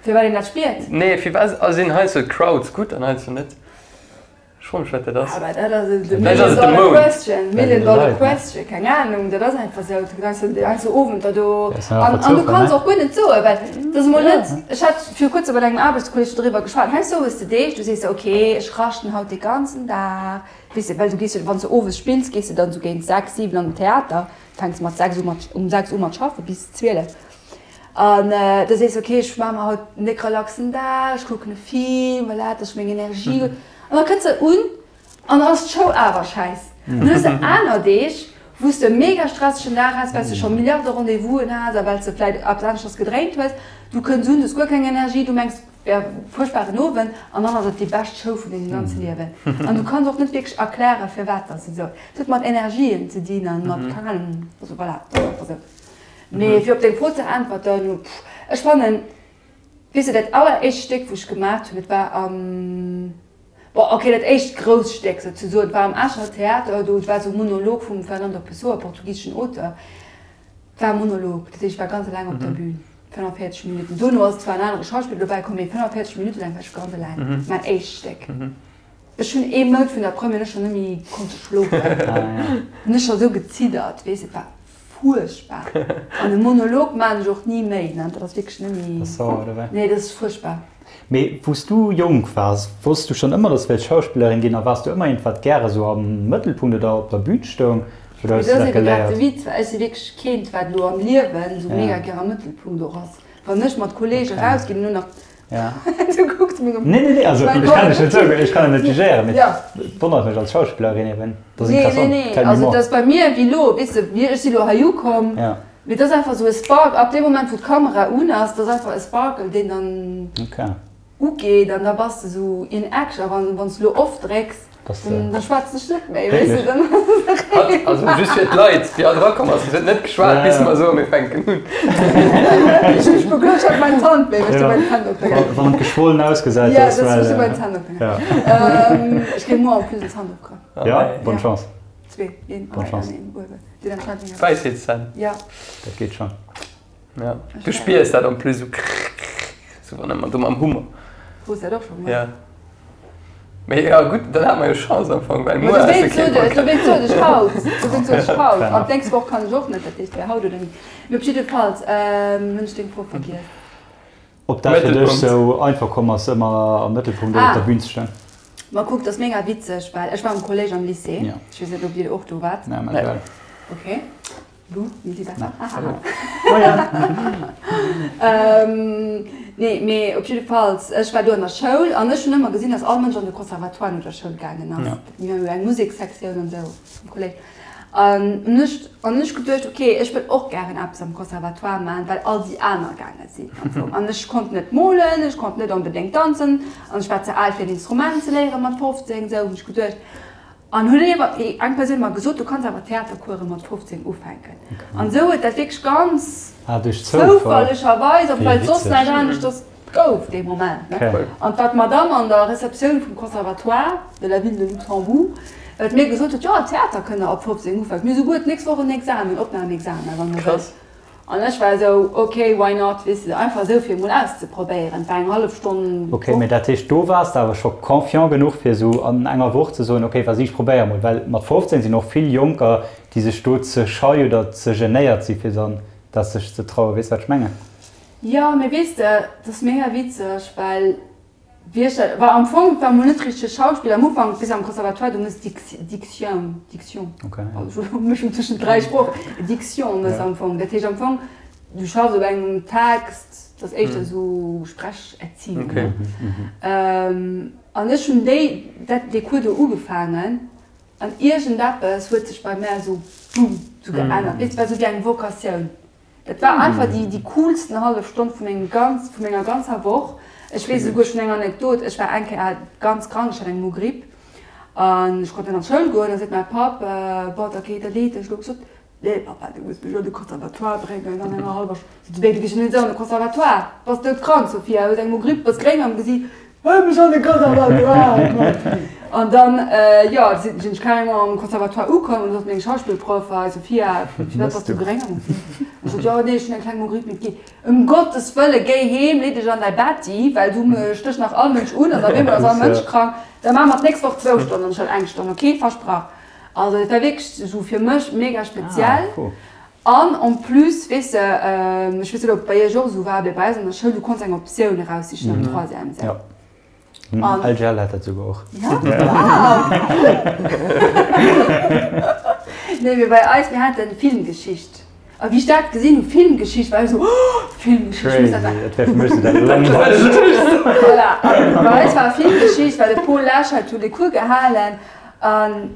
Firwat een dat spiert? Nee, firwat sinn heiansdo d'Crowds gutt an heiansdo net? Ech froe mech, wat dat ass. Aber dat ass de Million Dollar Question, Million Dollar Question, keng Ahnung, dat ass einfach esou. Du gesäis dann heiansdo Owender do an an du kanns och guer net soen, well dat ass emol net, ech hat viru kuerzem mat engem Aarbechtskolleeg doriwwer geschwat, heiansdo hues de Deeg, du sees der, okay, ech raschten haut dee ganzen Dag, weess de, well du gees jo, wann s de owes spills, gees de dann esou géint 6, 7 an den Theater, fänks mat 6 u mat, um 6 u mat schaffen bis 12. An da sees de, ok, ech maache mer haut en déck relaxen Dag, ech kucken e Film, voilà, dass ech meng Energie gutt. An da kënns de un an dann ass d'Show awer schäiss. An dann hues de aner Deeg, wou s de e mega stressegen Dag has, well s de scho Milliarde Rendez-vousen has a well s de vläicht eppes aneschters gedréint hues. Du kënns un, du hues guer keng Energie, du mengs, et wär e fuerchtbaren Owend an dann ass et déi bescht Show vun dengem ganze Liewen. An du kanns och net wierklech erklären, firwat dass et esou ass. Et huet mat Energien ze dinn a mat, keng Ahnung, also voilà, dat ass einfach esou. Mee fir op deng Fro ze äntwerten, pff, ech fannen, weess de, dat alleréischt Stéck wou ech gemat hunn, dat war am, bon ok, dat éischt grousst Stéck souzesoen, war am Escher Theater, do, et war esou e Monolog vum Fernando Pessoa, portugiseschen Auteur, et war e Monolog, dat heescht, ech war ganz eleng op der Bühn, 45 Minutten. Dono ass zwar en anere Schauspiller dobäi komm, mee 45 Minutte laang war ech ganz eleng, mäin éischt Stéck. Ech hunn ee Mount vun der Première ech schonn net méi konnte schlofen, hunn ech scho sou geziddert, weess, et war Fuerchtbar. An e Monolog maan ech och ni méi, ne, dat ass wierklech net méi. Dat ass sauer, oder wéi? Nee, dat ass fuerchtbar. Mee wou s du jonk waars, wosst du schonn ëmmer, dass du wéilt Schauspillerin ginn a waars du ëmmer eent, wat gäre sou am Mëttelpunkt oder op der Bühn stoung oder hues du dat geléiert? Dat ass ebe grad de Witz, well ech si wierklech keent, wat elo am Liewen sou mega gär am Mëttelpunkt och ass. Wann ech mat Kollege rausginn, elo nach Ja. Du kucks meng Nee, nee, nee, also ech kann dech net soen, ech kann et net jugéieren, mee et wonnert mech als Schauspillerin eben. Dat ass interessant. Nee, nee, nee, also dat ass bei mir wéi elo, weess de, ech si elo hei ukomm, mee dat ass einfach esou e Spark, ab deem Moment wou d'Kamera un ass, dat ass einfach e Sparkle, deen dann ugeet an da bass de esou in action. A wann s de elo off drécks, Da schwätzen ech net méi, weess de, dann ass et erëm. Also just fir d'Leit, déi haut erakomm ass, si huet net geschwat, bis mer soen, mir fänken un. Ech hu geduecht, ech hätt mäin Zant méi, well ech hu mäin Zant opgehaang. Wann et geschwollen ausgesäit, dat ass well. Jo, dat ass, ech hu mäin Zant opgehaang. Ech kréien muer en plus en Zant opgehaang. Jo, bonne chance. Zwee, een hei an een uewen. Wäisheetszänn. Jo. Dat geet schonn. Ja. Du spiers dat en plus sou krrrkrrr, sou wann ëmmer do mam Hummer. Hues dat och scho mol? Ja. Mee ja gutt, dann hat mer jo Chance am Fong, well muer ass jo kee Podcast. Dowéinst sot ech haut, dowéinst sot ech haut. An d'nächst Woch kann ech och net, dat heescht wär haut oder ni. Mee op jiddefalls hunn ech deng Fro vergiess. Ob dat fir dech sou einfach komm ass, ëmmer am Mëttelpunkt oder op der Bühn ze stoen? Ma kuck, dat ass mega witzeg, well ech war am Kolléisch am Lycée, ech weess net, ob dir och do waart. Nee, mä egal. Okay. Du, mir si besser. Nee, mee op jiddefalls, ech war do an der Schoul an ech hunn ëmmer gesinn, dass all Mënsch an de Conservatoire no der Schoul gaangen ass. Mir hu jo eng Musekssektioun an esou am Kolléisch. An hunn ech, an hunn ech geduecht, ok, ech wëll och gären eppes am Conservatoire maachen, well all déi aner gaange sinn am Fong. An ech konnt net molen, ech konnt net onbedéngt danzen an ech war ze al fir en Instrument ze léieren mat 15, esou hunn ech geduecht. An hunn iewer eng Persoun mer gesot, du kanns awer Theatercourse mat 15 ufänken. An esou huet dat wierklech ganz zoufallegerweis, obwuel et soss näischt aneschters gouf dee Moment, ne. An wat d'Madame an der Receptioun vum Conservatoire de la ville de Luxembourg wat mir gesot huet, jo Theater kënnt der ab 15 ufänken, mir hu souguer d'nächst Woch en Examen, Opnamexamen, wann der wëllt. An ech war esou, ok, why not, weess de, einfach esou fir emol auszeprobéieren. Et war eng hallef Stonn Ok, mee dat heescht, do waars de awer scho confiant genuch fir esou an enger Woch ze soen, ok, vas-y, ech probéier emol. Well mat 15 sinn och vill Jonker, déi sech do ze schei oder ze genéiert si fir dann dat sech ze trauen. Weess de wat ech mengen? Jo, mee weess de, et ass mega witzeg, well Wéi ech dat, well am Fong, et war mol net richteg Schauspill am Ufank, bis am Conservatoire, du muss Diction, Diction, also Mëschung tëschent 3 Sproochen, Diction muss am Fong, dat heescht am Fong, du schaffs op engem Text, dat ass éischter esou Sprecherziehung, ne? An ech hunn déi, dat, dee Cours do ugefaangen an iergendeppes huet sech bei mär esou, boom, esou geännert, weess de, war esou wéi eng Vocatioun. Dat war einfach déi déi coolsten hallef Stonn vu mengem ganz vu menger ganzer Woch. Ech weess esouguer schonn eng Anekdot, Ech war eng Kéier ganz krank, ech hat eng Mogripp an ech konnt net an d'Schoul goen. Da seet mäi Papp, Bon, da géi, da leet dech elo. Ech sot, Nee Papa, du muss mech an de Conservatoire bréngen an enger hallwer Stonn. Seet e, Wéi, du gees jo net esou an de Conservatoire, bass doudkrank, Sophia, hues eng Mogripp, bass gréng am Gesiit. Huel mech an de Conservatoire! An dann, jo, sinn ech carrément am Conservatoire ukomm an da sot meng Schauspillproff, Hei Sophia, firwat bass du gréng am Gesiit? Ech sot, Jo, nee, ech hunn eng kleng Mogripp, mee et geet. Ëm Gottes Wëlle, géi heem, lee dech an däi Betti, well du stéchs nach all Mënsch un an op eemol ass all Mënsch krank. Da maache mer d'nächst Woch zwou Stonnen anstatt eng Stonn, ok? Versprach. Also dat war wierklech esou fir mech mega speziell. An en plus, weess de, ech weess net, ob et bei iech och esou war, mee bei eis an der Schoul, du konns eng Optioun eraussichen am Troisième. Jo. An LGL hat dat souguer och. Ja? Wow! Nee, mee bei eis, mir haten Filmgeschicht. A wéi ech dat gesinn hu, Filmgeschicht, war ech esou, Oh, Filmgeschicht, ech muss dat maachen. Crazy, dat wär fir mech esou dat Langweilegst. Voilà, an bei eis war Filmgeschicht, well de Paul Leschert huet e Cours gehalen. An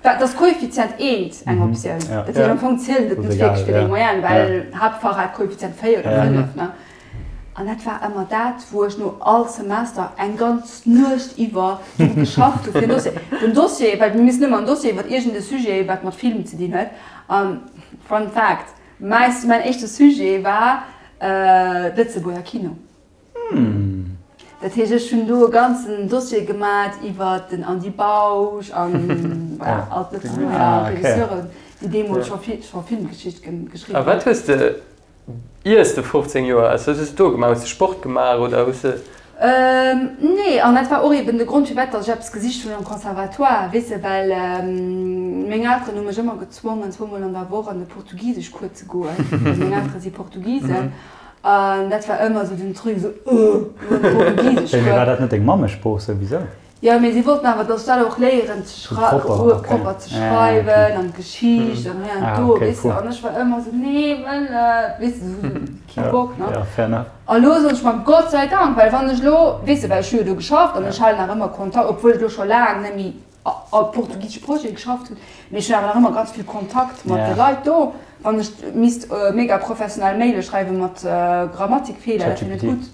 dat ass Koeffizient eent eng Optioun. Dat heescht, am Fong zielt et net wierklech fir deng Moyenne, well Haaptfach hat Koeffizient 4 oder 5, ne? An dat war ëmmer dat, wou ech no all Semester eng ganz Nuecht iwwer dru geschafft hu fir en Dossier, den Dossier, well mir missen ëmmer en Dossier iwwer iergend e Sujet, wat mat Film ze dinn huet. An Fun Fact, mäi, mäin éischte Sujet war Lëtzebuerger Kino. Dat heescht, ech hunn do e ganzen Dossier gemat iwwer den Andy Bausch an voilà, all d'Lëtzebuerger Regisseuren, déi deemools scho scho Filmgeschicht geschriwwen A wat hues de iers de 15 Joer ass, wat hues de do gemaach? Hues de Sport gemaach oder hues de. Nee, an dat war och eben de Grond, firwat datt ech eppes gesicht hunn am Conservatoire, weess de, well meng Elteren hu mech ëmmer gezwongen, zweemol an der Woch an de Portugiseschcours ze goen. Meng Eltere si Portugisen. An dat war ëmmer esou den Truc, esou, Ëh, lo Portugisesch Wéi, mee war dat net deng Mammesprooch souwisou? Jo, mee si wollten awer, dass ech dat och léieren ze schrei-, propper ze schreiwen an d'Geschicht an hei an do, weess de. An ech war ëmmer esou, Nee, wëll net, weess de, esou kee Bock, ne. Ja, fair enough. A lo soen ech mer, Gott sei Dank, well wann ech lo, weess de, well ech hu jo do geschafft an ech halen nach ëmmer Kontakt, obwuel ech lo scho laang net méi a portugisesche Projete geschafft hunn, mee ech hunn awer nach ëmmer ganz vill Kontakt mat de Leit do. Wann ech misst mega professionell Maile schreiwe mat Grammatikfeeler, dat wier net gutt.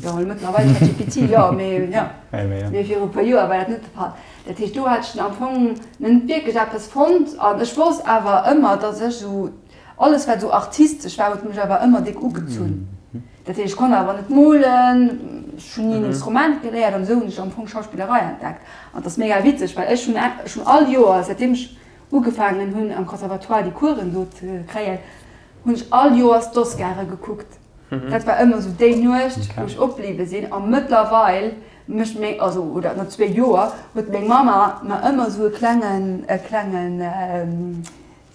Jo, mëttlerweil ChatGPT, jo, mee jo, mee viru e puer Joer war dat net de Fall. Dat heescht, do hat ech am Fong net wierklech eppes fonnt an ech wosst awer ëmmer, datt ech esou alles wat esou artistesch war, huet mech awer ëmmer déck ugezunn. Dat heescht, ech konnt awer net molen, ech hunn ni en Instrument geléiert an esou hunn ech am Fong Schauspillerei entdeckt. An et ass mega witzeg, well ech hunn ech hunn all Joer, säitdeem ech ugefaangen hunn am Conservatoire déi Coursen do ze kréien, hunn ech all Joers d'Oscare gekuckt. Dat war ëmmer esou déi Nuecht, wou ech opbliwwe sinn. A mëttlerweil mécht meng, also oder no zwee Joer huet meng Mamma mer ëmmer esou e klengen, e klengen,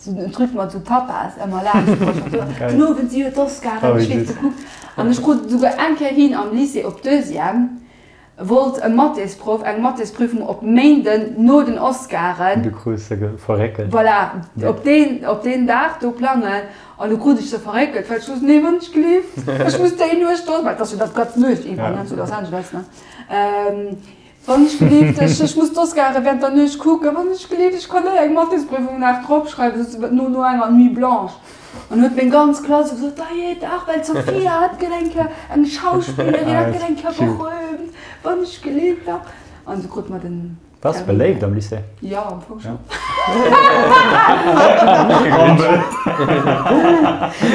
Sou en Truc mat sou Tapas ëmmer laanscht bruecht. Den Owend si jo d'Oscaren, ech weess ze kucken. An ech krut et esouguer eng Kéier hin am Lycée op Deuxième wollt e Mathésproff eng Mathésprüfung op Méinden no den Oscaren. Du krus se verréckelt. Voilà, op deen, op deen Dag do plangen. An du krut ech se verréckelt, well ech sot, nee, wann ech gleeft, ech muss déi Nuecht do, well et ass jo dat ganz Nuecht iwwer, ne, zu Los Angeles, ne. Wann ech gelift, ech, ech muss d'Oscare während der Nuecht kucken, wann ech gelift, ech kann net eng Mathésprüfung nach drop schreiwen, sou no, no enger Nuit blanche. An huet meng ganz Klass sou gesot, Dajee, dach, well d'Sophia hat gëtt eng Kéier eng Schauspillerin, hat gëtt eng Kéier berühmt, wann ech gelift, dach. An du krut mer den. Waars de beléift am Lycée? Jo, am Fong schon.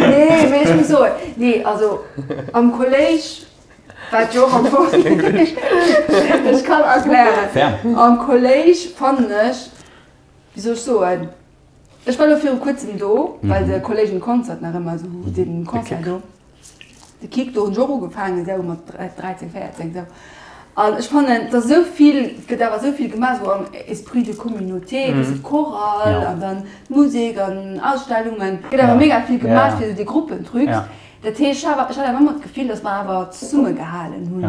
Nee, mee ech muss soen, nee, also am Kolléisch Wat jo och am Fong, ech kann erklären. Am Kolléisch fannen ech, wéi soll ech soen, ech war elo viru kuerzem do, well de Kolléisch Concert nach ëmmer esou, dee Concert do, de Kick, do hunn ech och ugefaangen esou mat 13, 14 esou. An ech fannen, et ass esou vill, et gëtt awer esou vill gemaach esou am Esprit de communauté, weess de, d'Chorale an dann d'Musek an Ausstellungen, et gëtt awer mega vill gemaach fir esou déi Gruppentrucs. Dat heescht, ech hat awer ëmmer d'Gefill, datt mer awer zesummegehalen hunn.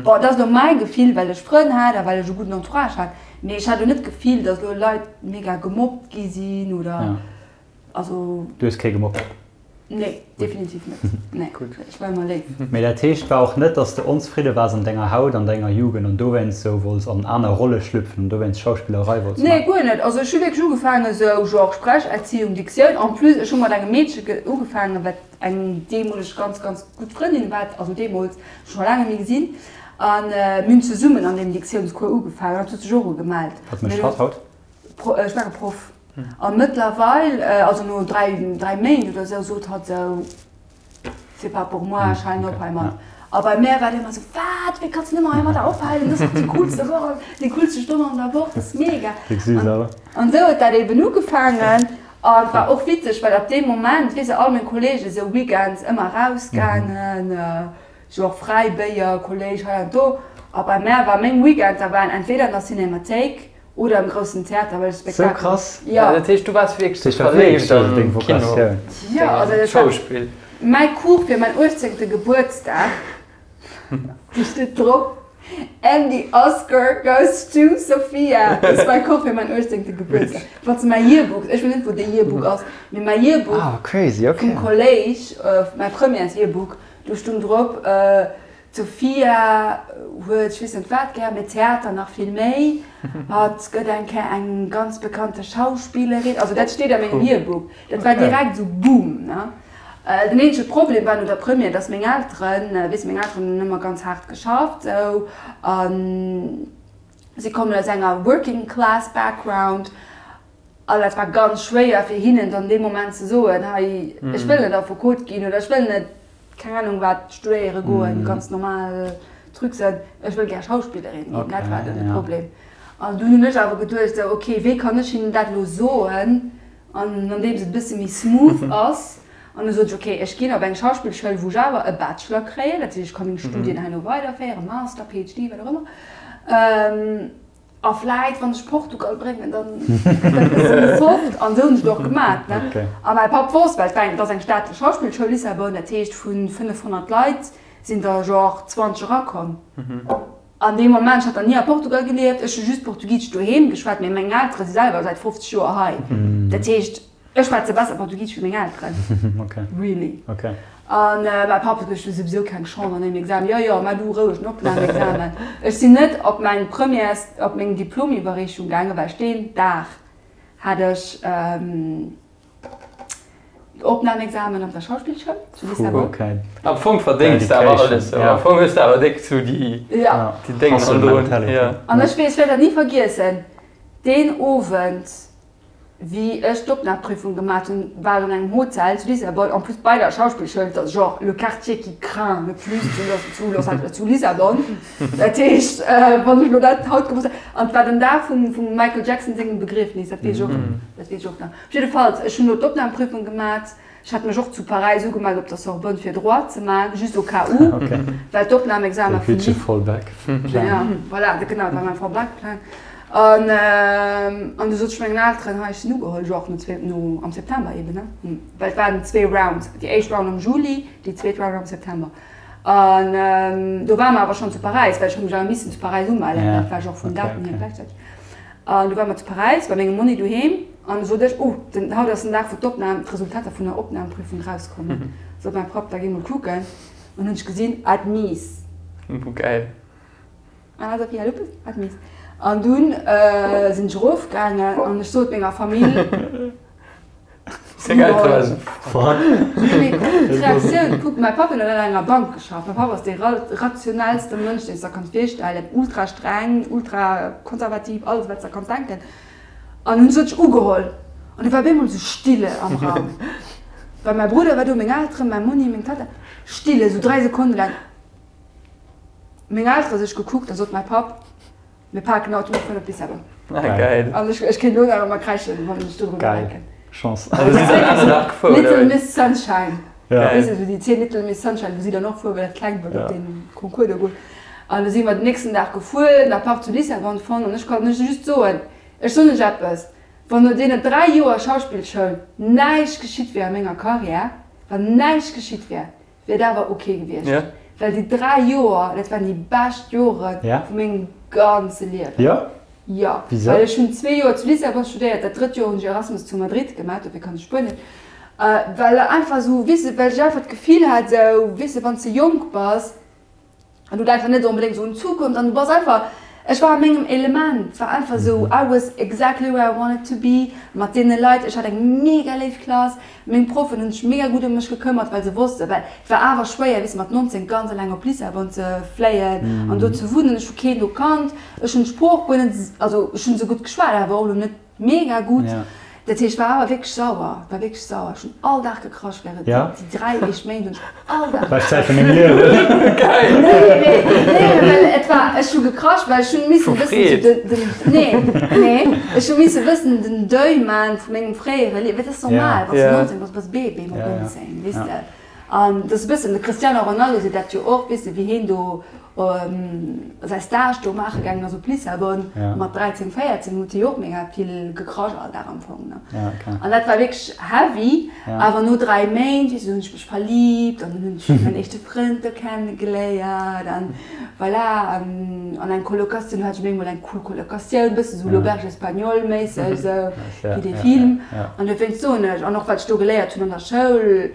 Bon, dat ass elo mäi Gefill, well ech Frënn hat a well ech e gudden Entourage hat. Mee ech hat elo net d'Gefill, datt elo Leit mega gemobbt gi sinn oder, also. Du hues kee gemobbt? Nee, definitiv net. Nee, ech war ëmmer léif. Mee dat heescht, war och net, datt s de onzefridde waars an denger Haut, an denger Jugend an dowéinst esou wollts an aner Rolle schlüpfen an dowéinst Schauspillerei wollts maachen? Nee, guer net. Also ech hu wierklech ugefaangen esou genre Sprecherziehung, Diktioun. En plus, ech hu mat engem Meedche ugefaangen, wat Eng deemoleg ganz, ganz gutt Frëndin war, also deemools, scho laang net méi gesinn, a mir hunn zesummen an deem Diktiounscours ugefaangen. Hatt huet sech och ugemellt. Wat mécht hatt haut? Ech menge Proff. A mëttlerweil, also no 3, 3 Méint oder esou, sot hatt esou, C'est pas pour moi, ech halen op heimat. A bei mär war et ëmmer esou, Wat, wéi kanns de nëmmen heimadder ophalen, dat ass dach déi coolste Woch, déi coolste Stonn an der Woch, dat ass mega. An esou huet dat eben ugefaangen. An et war och witzeg, well ab deem Moment, weess de, all meng Kollegen sou weekends ëmmer rausgaangen, sou och Fräibéier, Kolleg hei an do. A bei mär war meng Weekender waren entweder an der Cinémathéik oder am groussen Theater, well ech Spektakel. Sou krass! Jo. Dat heescht, du waars wierklech sou verléift an Kino, Jo, also dat war mäi Kuch fir mäin uechtzéngte Gebuertsdag. Do steet drop, And the Oscar goes to Sophia. Dat ass mäi Kuch fir mäin 18. Gebuertsdag. Wann s de mäi Yearbook, ech weess net wou dee Yearbook ass, mee mäi Yearbook vum Kolléisch, mäi Premières Yearbook, do stung drop, d'Sophia huet ech weess net wat gär, mee Theater nach vill méi. Hatt gëtt eng Kéier eng ganz bekannte Schauspillerin. Also dat steet a mengem Yearbook. Dat war direkt esou boom, ne. Den eenzege Problem war no der Première, dass meng Elteren, weess de, meng Elteren hunn ëmmer ganz haart geschafft sou a si kommen aus enger working class background an dat war ganz schwéier fir hinnen dann dee Moment ze soen, hei ech wëll net Affekot ginn oder ech wëll net keng Ahnung wat studéiere goen, ganz normal Trucsen, ech wëll gär Schauspillerin ginn. Dat war dann de Problem. An dunn hunn ech awer geduecht sou, okay, wéi kann ech hinnen dat elo soen? An andeems et e bësse méi smooth ass. An du sot ech, ok, ech ginn op eng Schauspillschoul, wou ech awer e Bachelor kréien, dat heescht, ech ka meng Studien herno weiderféieren, Master, PhD, wat och ëmmer. A vläit, wann ech Portugal bréngen, dann gëtt dat e bësse méi soft. An esou hunn ech et och gemat, ne. A mäi Papp wosst, well et war eng, et ass eng staatlech Schauspillschoul, Lissabon, dat heescht, vu 500 Leit sinn der genre 20 erakomm. An deem Moment, ech hat nach ni a Portugal gelieft, ech hu just Portugisesch doheem geschwat, mee meng Eltere si selwer säit 50 Joer hei. Dat heescht, ech schwätze besser Portugisesch wéi meng Elteren. Really. A mäi Papp huet gesot, ech hu souwisou keng Chance an deem Examen. Jo, jo, mä du roueg den Opnamexamen. Ech sinn net op mäin Premières, op meng Diplomiwwerreechung gaangen, well ech deen Dag hat ech, Opnamexamen op der Schauspillschoul zu Lissabon. Am Fong verdéngs de awer alles sou. Am Fong hues de awer déck sou déi Déngen hannendrun. An ech weess, ech wäert dat ni vergiessen, deen Owend, wéi ech d'Opnamprüfung gemat hunn, war ech an engem Hotel zu Lissabon, en plus bei der Schauspillschoul, dat ass genre le quartier qui craint le plus zu Lissabon. Dat heescht, wann ech elo dat haut gewosst hätt, an et war den Dag vum Michael Jackson sengem Begriefnis, dat weess ech och, dat weess ech och nach. Op jiddefalls, ech hunn do d'Opnamprüfung gemat. Ech hat mech och zu Paräis ugemellt op der Sorbonne fir Droit ze man, just au cas où, well d'Opnamexamen vun. Future fallback plan. Ja, voilà, genau, dat war mäin fallback plan. An, an du sot ech mengen Elteren, hei, ech sinn ugeholl, genre no zwee, no, am September eben, ne, well et waren zwee Rounds, déi éischt Round am Juli, déi zweet Round am September. An do ware mer awer schonn zu Paräis, well ech hu mech awer missen zu Paräis umellen, dat war genre vun Daten hier gläichzäiteg. An du ware mer zu Paräis bei mengem Monni doheem an du sot ech, oh, den, haut ass den Dag, wou d'Opnam, d'Resultater vun der Opnamprüfung rauskommen. Sot mäi Papp, da gi mol kucken. An hunn ech gesinn, admise. Geil. Ana Sofia Lopes hat miss. An dunn sinn ech erofgaangen an ech sot menger Famill. Seng Eltere waren esou, Fuck. Nee, kuck d'Reaktioun, kuck, mäi Papp huet an enger Bank geschafft. Mäi Papp ass dee rationellste Mënsch, deen s de der kanns virstellen, ultra streng, ultra konservativ, alles wat s de der kanns denken. An hunn sech ugeholl an du war op eemol esou Stille am Raum, well mäi Brudder war do, meng Elteren, mäi Monni, meng Tatta, Stille, esou 3 Sekonne laang. Meng Eltere sech gekuckt a sot mäi Papp, Mir paken haut, mir fueren op Lissabon. Ah, geil. An ech, ech kéint elo nach ëmmer kräischen, wann ech dodrun Geil. denken. Chance. Also si sinn aner Dag gefuer, oder Little wéi? Miss Sunshine. Ja. Weess de, esou déi 10 Little Miss Sunshine, wou si dann och fuer, well dat klengt wollt op Ja. dee Concours do goen. An du si mer den nächsten Dag gefuer, den Appart zu Lissabon fonnt an ech kann lech just soen, ech soen lech eppes, wann no deenen 3 Joer Schauspillschoul näischt geschitt wier a menger Karriär, wann näischt geschitt wier, wier et awer ok gewiescht, well déi 3 Joer, dat waren déi bescht Jore vu mengem ganze Liewen. Jo, well ech hunn zwee Joer zu Lissabon studéiert, dat drëtt Joer hunn ech Erasmus zu Madrid gemaach, dofir kann ech Spuenesch, well einfach esou, weess de, well ech einfach d'Gefill hat esou, weess de, wann s de jonk bass, An du denks net onbedéngt esou un d'Zukunft an du bass einfach, ech war a mengem Element, war einfach esou, I was exactly where I wanted to be, mat deene Leit, ech hat eng mega léif Klass, meng Proffen hunn sech mega gutt ëm mech gekëmmert, well se wossten, well et war awer schwéier, weess de, mat 19 ganz eleng op Lissabon ze fléien an do ze wunnen, ech hu keen do kannt, ech hunn d'Sprooch guer net, also ech hunn se gutt geschwat, awer och elo net Mega gutt. Dat heescht war awer wierklech sauer, war wierklech sauer. Ech hunn all Dag gekrasch während déi 3 éischt Méint hunn ech all Dag Bescht Zäit vun mengem Liewen. Geil! Nee, nee, nee, well et war, ech hu gekrasch, well ech hunn missen Vu e bëssen esou Freed. den, den, nee, nee, ech hu misse bëssen den Deuil man vu mengem fréiere Liewen, well dat ass normal, wann s du 19 bass, bass Bébé mat 19, weess de. An dat ass e bëssen, de Cristiano Ronaldo seet dat jo och, weess de, wéi heen do säi Stage do maache gaangen ass op Lissabon mat 13, 14, huet hie jo och mega vill gekrasch all Dag am Fong, ne. An dat war wierklech heavy. Awer no 3 Méint, weess de, hunn ech mech verliibt an dunn hunn ech mäin éischte Frënd do kennegeléiert an voilà. An eng Colocatioun, du hat ech op eemol eng cool Colocatioun, bësse sou L'Auberge Espagnole méisseg esou wéi dee Film. An dowéinst soen ech, an och wat ech do geléiert hunn an der Schoul,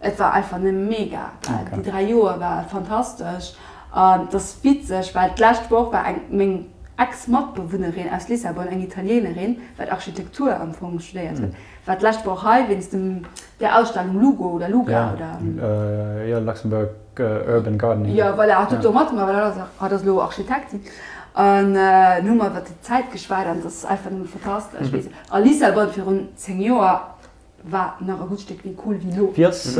Et war einfach nëmme mega well déi 3 Joer war fantastesch an et ass witzeg well d'lescht Woch war eng meng Ex-Matbewunnerin aus Lissabon, eng Italienerin wat Architektur am Fong studéiert huet, war d'lescht Woch hei wéinst dem der Ausstellung Lugo oder Luga oder. Jo, Luxembourg Urban Gardening. Jo voilà, hat huet do matgemaach well hatt ass hatt ass elo Architektin an hu mer iwwer déi Zäit geschwat an et ass einfach nëmme fantastesch. A Lissabon virun 10 Joer War nach e gutt Stéck méi cool wéi lo. Wéi ass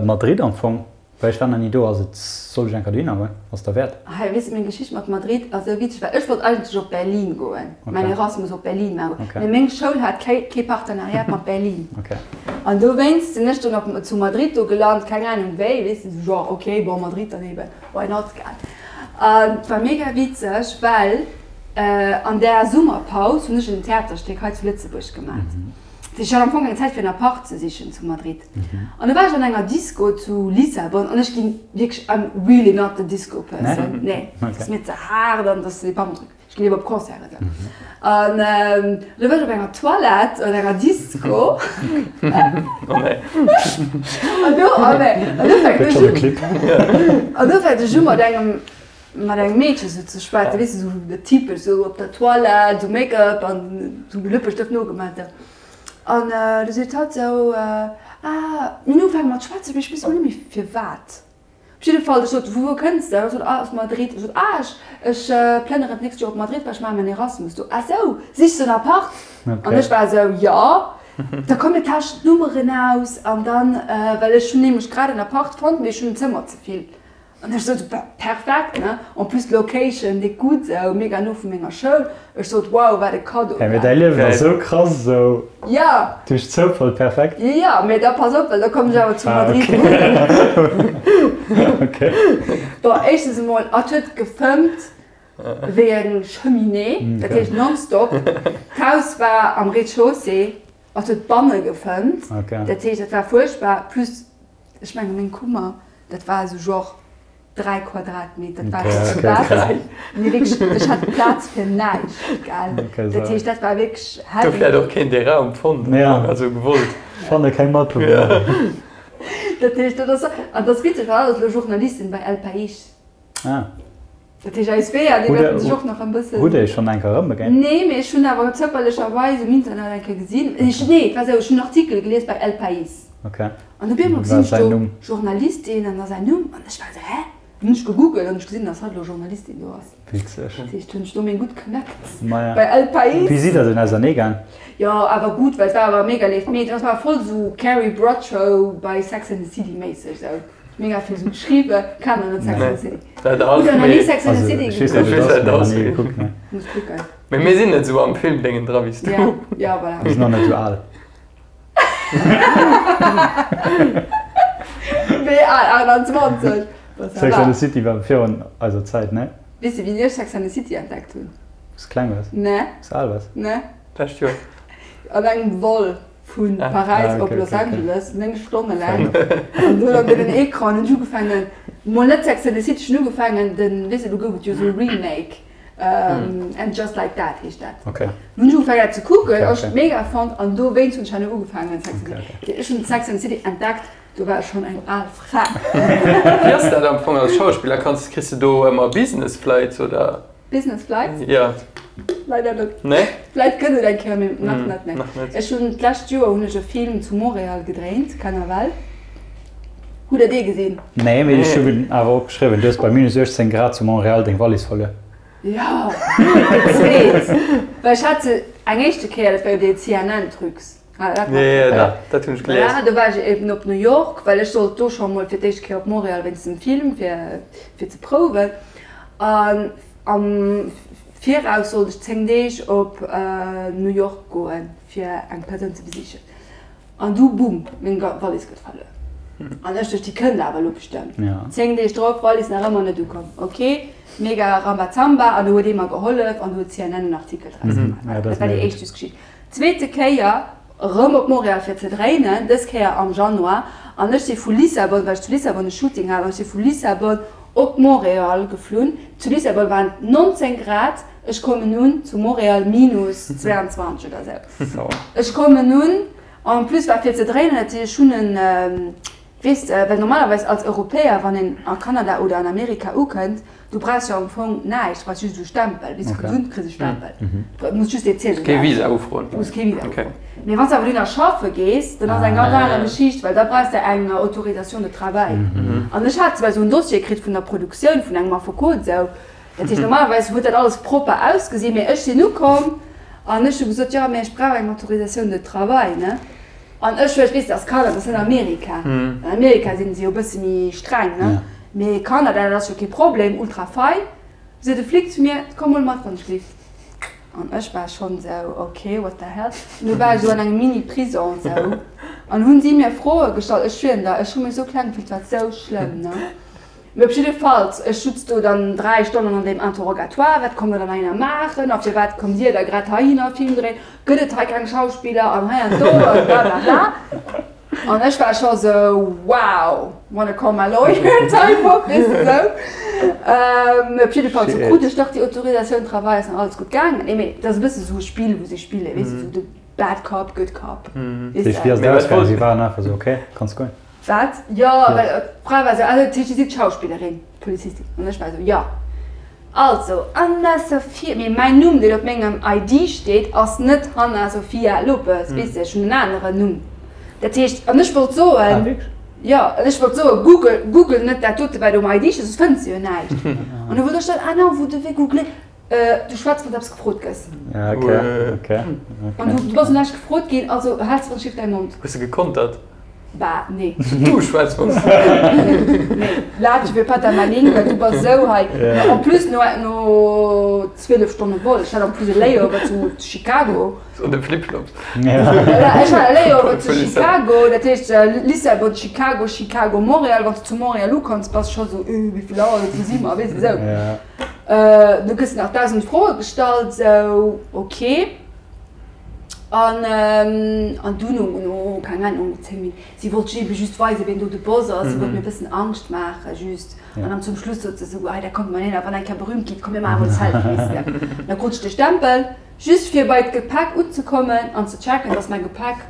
Madrid am Fong? Well ech war nach ni do, ass et, soll ech eng Kéier dohinner goen? Ass derwäert? Hei, weess de, meng Geschicht mat Madrid ass esou witzeg, well ech wollt eigentlech op Berlin goen, mäin Erasmus op Berlin maachen, mee meng Schoul hat kee Partenariat mat Berlin. An dowéinst sinn ech dunn op zu Madrid do gelant, keng Ahnung wéi, weess de, esou genre ok, bon, Madrid dann eben, why not, gell. An et war mega witzeg, well an där Summerpaus hunn ech en Theaterstéck hei zu Lëtzebuerg gemaat. Ech hat am Fong eng Zäit fir en Apart ze sichen zu Madrid. An du war ech an enger Disco zu Lissabon an ech ginn wierklech, I'm really not the disco person. Nee, dat ass mir ze haart an dat ass, pardon, ech ginn léiwer op Concerten esou. An du war ech op enger Toilette an enger Disco. Oh nee. An do, oh nee, an do fänkt ech un, an do fänkt ech u mat engem, mat engem Meedche sou ze schwätzen, weess de, sou typesch sou op der Toilette, sou Make-up an sou Lëppestëft nogemaach esou. An du seet hatt sou, ah, mir hunn ugefaange mat schwätzen, mee ech weess mol net méi firwat. Op jidde Fall, ech sot, vu wou kënns de? Hatt sot, ah, aus Madrid. Ech sot, ah, ech, ech plënneren d'nächst Joer op Madrid, well ech maache mäin Erasmus do. Ah sou, sichs de en Apart? An ech war esou, jo. Da komm mir tauschen d'Nummeren aus an dann, well ech hunn nämlech grad en Apart fonnt, mee ech hunn en Zëmmer ze vill. An ech sot, Perfekt, ne? En plus d'Location déck gutt, esou mega no vu menger Schoul. Ech sot, Wow, wat e Kaddo, Hey, mee däi Liewen ass esou krass, esou Ja. duerch Zoufall perfekt. Jo, jo, mee da pass op, well da kommen ech awer zu Ah, Madrid okay. un. Okay. Bon, éischtens emol, hatt huet gefëmmt wéi eng Cheminée, dat heescht nonstop. D'Haus war am Rez-de-chaussée, hatt huet banne gefëmmt, dat heescht, dat war fuerchtbar. Plus, ech menge meng Kummer, Dat war esou genre 3 Quadratmeter, dat war okay, okay, okay. Nee, wierklech, ech hat Plaz fir näischt, gell. Okay, dat heescht, dat war wierklech heavy. Dofir hat och keen dee Raum fonnt, ja. also gewollt. Fanne keng Matbewunner. Ja. Dat heescht, dat ass, an dat ass witzeg, well hatt ass elo Journalistin bei El País. Ah. Dat heescht eis Weeër, déi wäerten sech och nach en bëssen. Hutt Dir iech schonn eng Kéier erëm begéint? Nee, mee ech hunn awer zoufellegerweis um Internet eng Kéier gesinn, ech, nee, et war esou, ech hunn en Artikel gelies bei El País. Ok. An op eemol gesinn ech do Journalistin an da säin Numm an ech war esou, hä? Dann hunn ech gegoogelt an ech gesinn, dass hatt elo Journalistin do ass. Witzeg. Dat heescht, hunn ech do meng gutt Connects Maja. bei El País. Wéi sidd der dunn ausernee gaang? Jo, awer gutt, well et war awer e mega léift Meedchen. Et war voll esou Carrie Bradshaw bei Sex and the City méisseg esou. Mega vill sou geschriwwen, kennt der net Sex and the City? Dat ass Hutt der nach ni Sex and the Also City ech weess gekuckt? wat et ass, mee nach ni gekuckt, nee. Muss kucken. Mee mir sinn net sou am Filmdéngen dra wéi s du. Ja, ja voilà. Mir sinn och net sou al. Wéi al? 28? Bon, ça Sex and va. the City war virun eiser Zäit, nee? Weess de wéini ech Sex and the City entdeckt hunn? Wou s kleng waars? Nee. Wou s al waars? Nee. D'lescht Joer. An engem Vol. Vu Paräis op Los Angeles, 9 Stonne laang. An dunn op deenen Ecranen hunn ech ugefaangen, mol net Sex and the City, ech hunn ugefaangen den, weess de, do gouf et jo esou e Remake, And Just Like That heescht dat. Dunn hunn ech ugefaangen dat ze kucken, ech hunn et mega fonnt an dowéinst hunn ech herno ugefaangen Sex and the City. Ech hunn Sex and the City entdeckt, do war ech schonn eng al Fra. Wéi ass dat am Fong als Schauspiller? Kanns, kriss de do ëmmer Business Flights oder? Business Flights? Jo. Leider net. Nee? Vläit gëtt et eng Kéier, mee nach net, nee. Nach net. Ech hunn d'lescht Joer hunn ech e Film zu Montréal gedréint, Carnaval. Hutt der dee gesinn? Nee, mee ech hu awer opgeschriwwen, du hues bei minus 18 Grad zu Montréal deng Wallis verluer. Jo, déi zweet. Well ech hat se eng éischte Kéier, dat war jo dee CNN-Trucs. Ja, dat hunn ech gelies. Voilà, do war ech eben op New York, well ech sollt do scho mol fir d'éischt Kéier op Montréal wéinst dem Film, fir, fir ze prouwen. An am Viraus sollt ech 10 Deeg op New York goen, fir eng Persoun ze besichen. An du, boom, meng Wallis gëtt verluer. An ech duecht, déi kënnt awer elo bestëmmt. 10 Deeg drop, Wallis nach ëmmer net ukomm. Ok, mega Rambazamba. An do huet ee mer gehollef an do huet CNN en Artikel draus gemaach. Dat war déi éischt just Geschicht. Zweete Kéier erëm op Montréal fir ze dréinen, dës Kéier am Januar, an ech si vu Lissabon, well ech zu Lissabon e Shooting hat, an ech si vu Lissabon op Montréal geflunn. Zu Lissabon waren et 19 Grad, ech kommen un zu Montréal minus 22 oder sou. Ech kommen un, en plus war fir ze dréinen, dat heescht ech hunn en, weess de, well normalerweis als Europäer, wann een a Kanada oder an Amerika ukënnt, Du brauchs jo am Fong näischt, du brauchs just esou Stempel, weess du, kënns un, kriss e Stempel. Du muss just dee Ziedel Kee Visa ufroen. Du muss kee Visa ufroen. Mee wann s de awer dunner schaffe gees, dann ass eng ganz aner Geschicht, well da brauchs de eng Autorisation de travail. An ech hat zwar esou en Dossier kritt vun der Produktioun, vun engem Affekot esou, dat heescht normalerweis huet dat alles propper ausgesinn, mee ech sinn ukomm an ech hu gesot, jo, mee ech brauch eng Autorisation de travail, ne. An ech huet, weess de, ass Kanada, dat ass net Amerika. An Amerika sinn se jo e bësse méi streng, ne? Mee Kanada, dat ass jo kee Problem, ultra fein. Seet de Flic zu mir, komm mol mat, wann ech lift. An ech war schonn esou, ok, what the hell. An du war ech esou an engem Mini-Prison esou. An hunn si mir Froe gestallt, ech schwieren der, ech hu mech esou kleng gefillt, et war esou schlëmm, ne? Mee op jiddefalls, ech sutz do dann 3 Stonnen an deem Interrogatoire, wat kommt der dann heihinner maachen a firwat kommt Dir da grad heihinner Film dréinen, gëtt et hei keng Schauspiller an hei an do an blablabla. An ech war scho sou, wow, wanna call my lawyer type of, weess de sou. Mee op jiddefalls, sou krut ech dach déi Autorisation de travail, ass dann alles gutt gaangen. Nee, mee dat ass e bësse sou e Spill, wou si spillen, weess de, sou de bad cop, good cop, weess de. Wéi ass et ausgaangen? Si waren einfach sou, ok, kanns goen. Wat? Jo, well d'Fra war esou, also dat heescht, Dir sidd Schauspillerin, Polizistin? An ech war esou, Jo. Also, Anna Sofia, mee mäin Numm, deen op mengem ID steet, ass net Hanna Sofia Lopes, weess de, ech hunn en aneren Numm. Dat heescht, an ech wollt soen, Ah, wierklech? jo, an ech wollt soen, Google, Google net dat dote, wat um ID steet, soss fënns de jo näischt. An du wollt ech dann, ah non, vous devez googler. Du schwätz, wann s eppes gefrot gëss. Ja, ok, ok, ok. An du bass un näischt gefrot ginn, also häls wann Schiff däi Mond. Hues de gekontert? Bah, nee. Du schwätz, wann s. Nee, là tu fais pas ta maligne, well du bass esou hei. En plus no, no 12 Stonne Vol, ech hat en plus e Layover zu Chicago. An de Flipflops. Voilà, ech hat e Layover zu Chicago, dat heescht Lissabon, Chicago, Chicago, Montréal. Wann s du zu Montréal ukommst, bass scho sou, Wéi vill Auer ass et, wou si mer, weess de, esou. Du gëss nach 1000 Froe gestallt, sou ok. An an dunn no, no, keng Ahnung, 10 Min. Si wollt sech ebe just weisen, wien do de Boss ass. Si wollt mir e bëssen Angscht maachen just. An dann zum Schluss sot se sou, hei, da kommt mol hin, a wann eng Kéier berühmt gitt, komm mir maache mol Selfies. An da krut ech de Stempel, just fir bei d'Gepäck unzekommen an ze checken, dass mäi Gepäck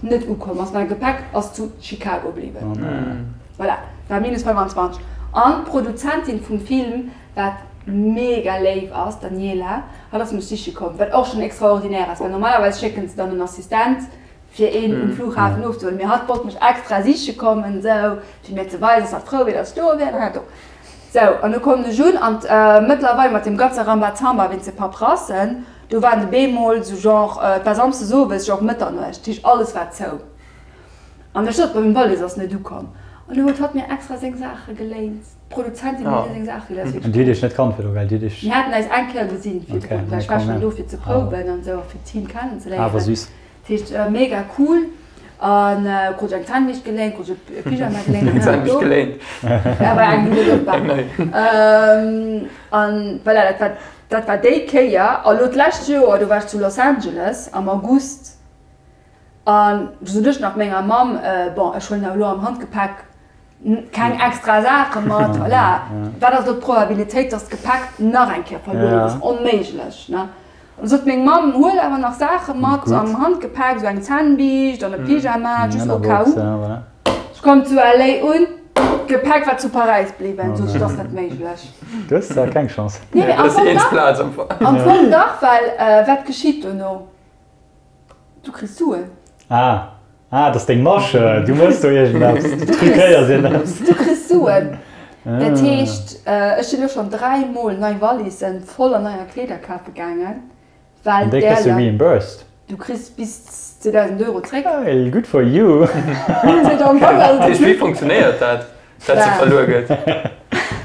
net ukomm ass. Mäi Gepäck ass zu Chicago bliwwen. Voilà, war minus 25. An d'Produzentin vum Film war. mega léif ass, d'Daniela, hatt ass mech siche komm, wat och schonn extraordinaire ass, well normalerweis schécken se dann en Assistent, fir een um Flughafen ofzehuelen, mee hatt wollt mech extra siche kommen, sou, fir mir ze weisen, dass hatt frou wier, dass ech do wier an hatt do. Sou, an du kommen ech un, an mëttlerweil mat deem ganze Rambazamba wéinst de Paperassen, do waren de bemol sou genre, et war samsdes owes, genre Mëtternuecht, dat heescht alles war zou. An ech sot, meng Wallis ass net ukomm. An du huet hatt mir extra seng Saache geléint, d'Produzentin huet hir seng Saache geléint. An déi huet iech net kannt virdru, well déi huet iech. Mir haten eis eng Kéier gesinn virdrun, well ech war schonn do fir ze prouwen an esou a fir d'Team kennenzeléieren. Awer süß. Dat heescht mega cool. An krut ech eng Sandwich geléint, krut ech e Pyjama geléint. Eng Sandwich geléint. Awer eng, déi net op war. An voilà, dat war, dat war déi Kéier. A lo d'lescht Joer, do war ech zu Los Angeles am August. An du sot ech nach menger Mamm, bon, ech huelen awer elo am Handgepäck keng extra Saache mat, voilà. Wat ass elo d'Probabilitéit, dass d'Gepäck nach eng Kéier verluer geet? Ass onméiglech, ne? An du sot meng Mamm, huel awer nach Saache mat am Handgepäck, esou eng Zännbiischt an e Pyjama, just au cas où. Ech komm zu LA un, d'Gepäck war zu Paräis bliwwen. Sot ech, dat ass net méiglech. Du hues zwar keng Chance. Nee, mee am Fong dach. Am Fong dach, well wat geschitt dono? Du kriss Suen. Ah, ah, dat ass deng Masche. Du mëss do iergendeppes. Du truquéiers iergendeppes. Du kriss Suen. Dat heescht, ech sinn elo schonn dräimol nei Wallissen voller neier Kleeder kafe gaangen, well An déi kriss du där. reimbursed? Du kriss bis 2.000 Euro zréck. Geil, good for you. Dat heescht, wéi funktionéiert dat, dat se verluer gëtt?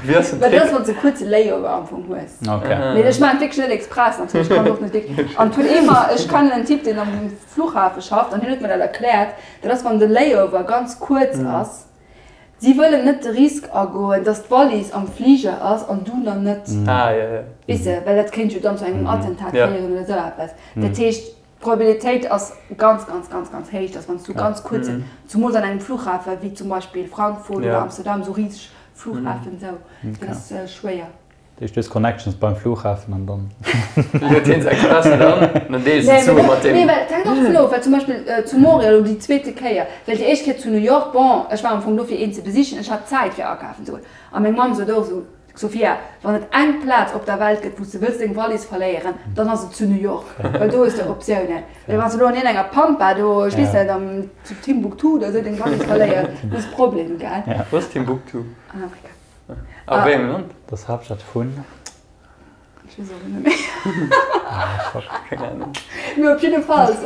Wéi ass den Well dat ass, Trick? wann s de e kuerze Layover am Fong hues. Okay. Mee ech maachen et wierklech net express natierlech, ech kann och net wierklech. An et hunn eemol, ech kennen en Typ, deen am Flughafe schafft an hien huet mer dat erkläert, dat ass wann de Layover ganz kuerz ass, si wëllen net de Risk agoen, dass d'Wallis am Fliger ass an du nach net, Ah, ja, ja. weess de, well dat kéint jo dann zu engem Attentat Ja. féieren oder esou eppes. Dat heescht, d'Probabilitéit ass ganz, ganz, ganz, ganz héich, dass wann s du ganz kuerzen, zumools an engem Flughafe wéi zum Beispill Frankfurt oder Ja. Amsterdam, esou riseg Flughafen esou, dat ass schwéier. Dat heescht, du hues Connections beim Flughafen an dann. Huet hien se express net an, dann deels de d'Sue mat deem. Nee, well et hänkt och dovun of, well zum Beispill zu Montréal elo déi zweete Kéier, well déi éischt Kéier zu New York, bon, ech war am Fong do fir een ze besichen, ech hat Zäit fir akafen ze goen a meng Mamm sot och esou, Sophia, wann et eng Plaz op der Welt gëtt wou s de wëlls deng Wallis verléieren, dann ass et zu New York, well do hues de Optiounen. Well wann s de elo an iergendenger Pampa do, ech weess net, am zu Timbuktu oder esou deng Wallis verléiers, hues Problem, gell? Wou ass Timbuktu? An Afrika. A wéi engem Land? Dat ass Haaptstad vun. Ech weess och net méi. Ah, fuck. Keng Ahnung. Mee op jiddefalls,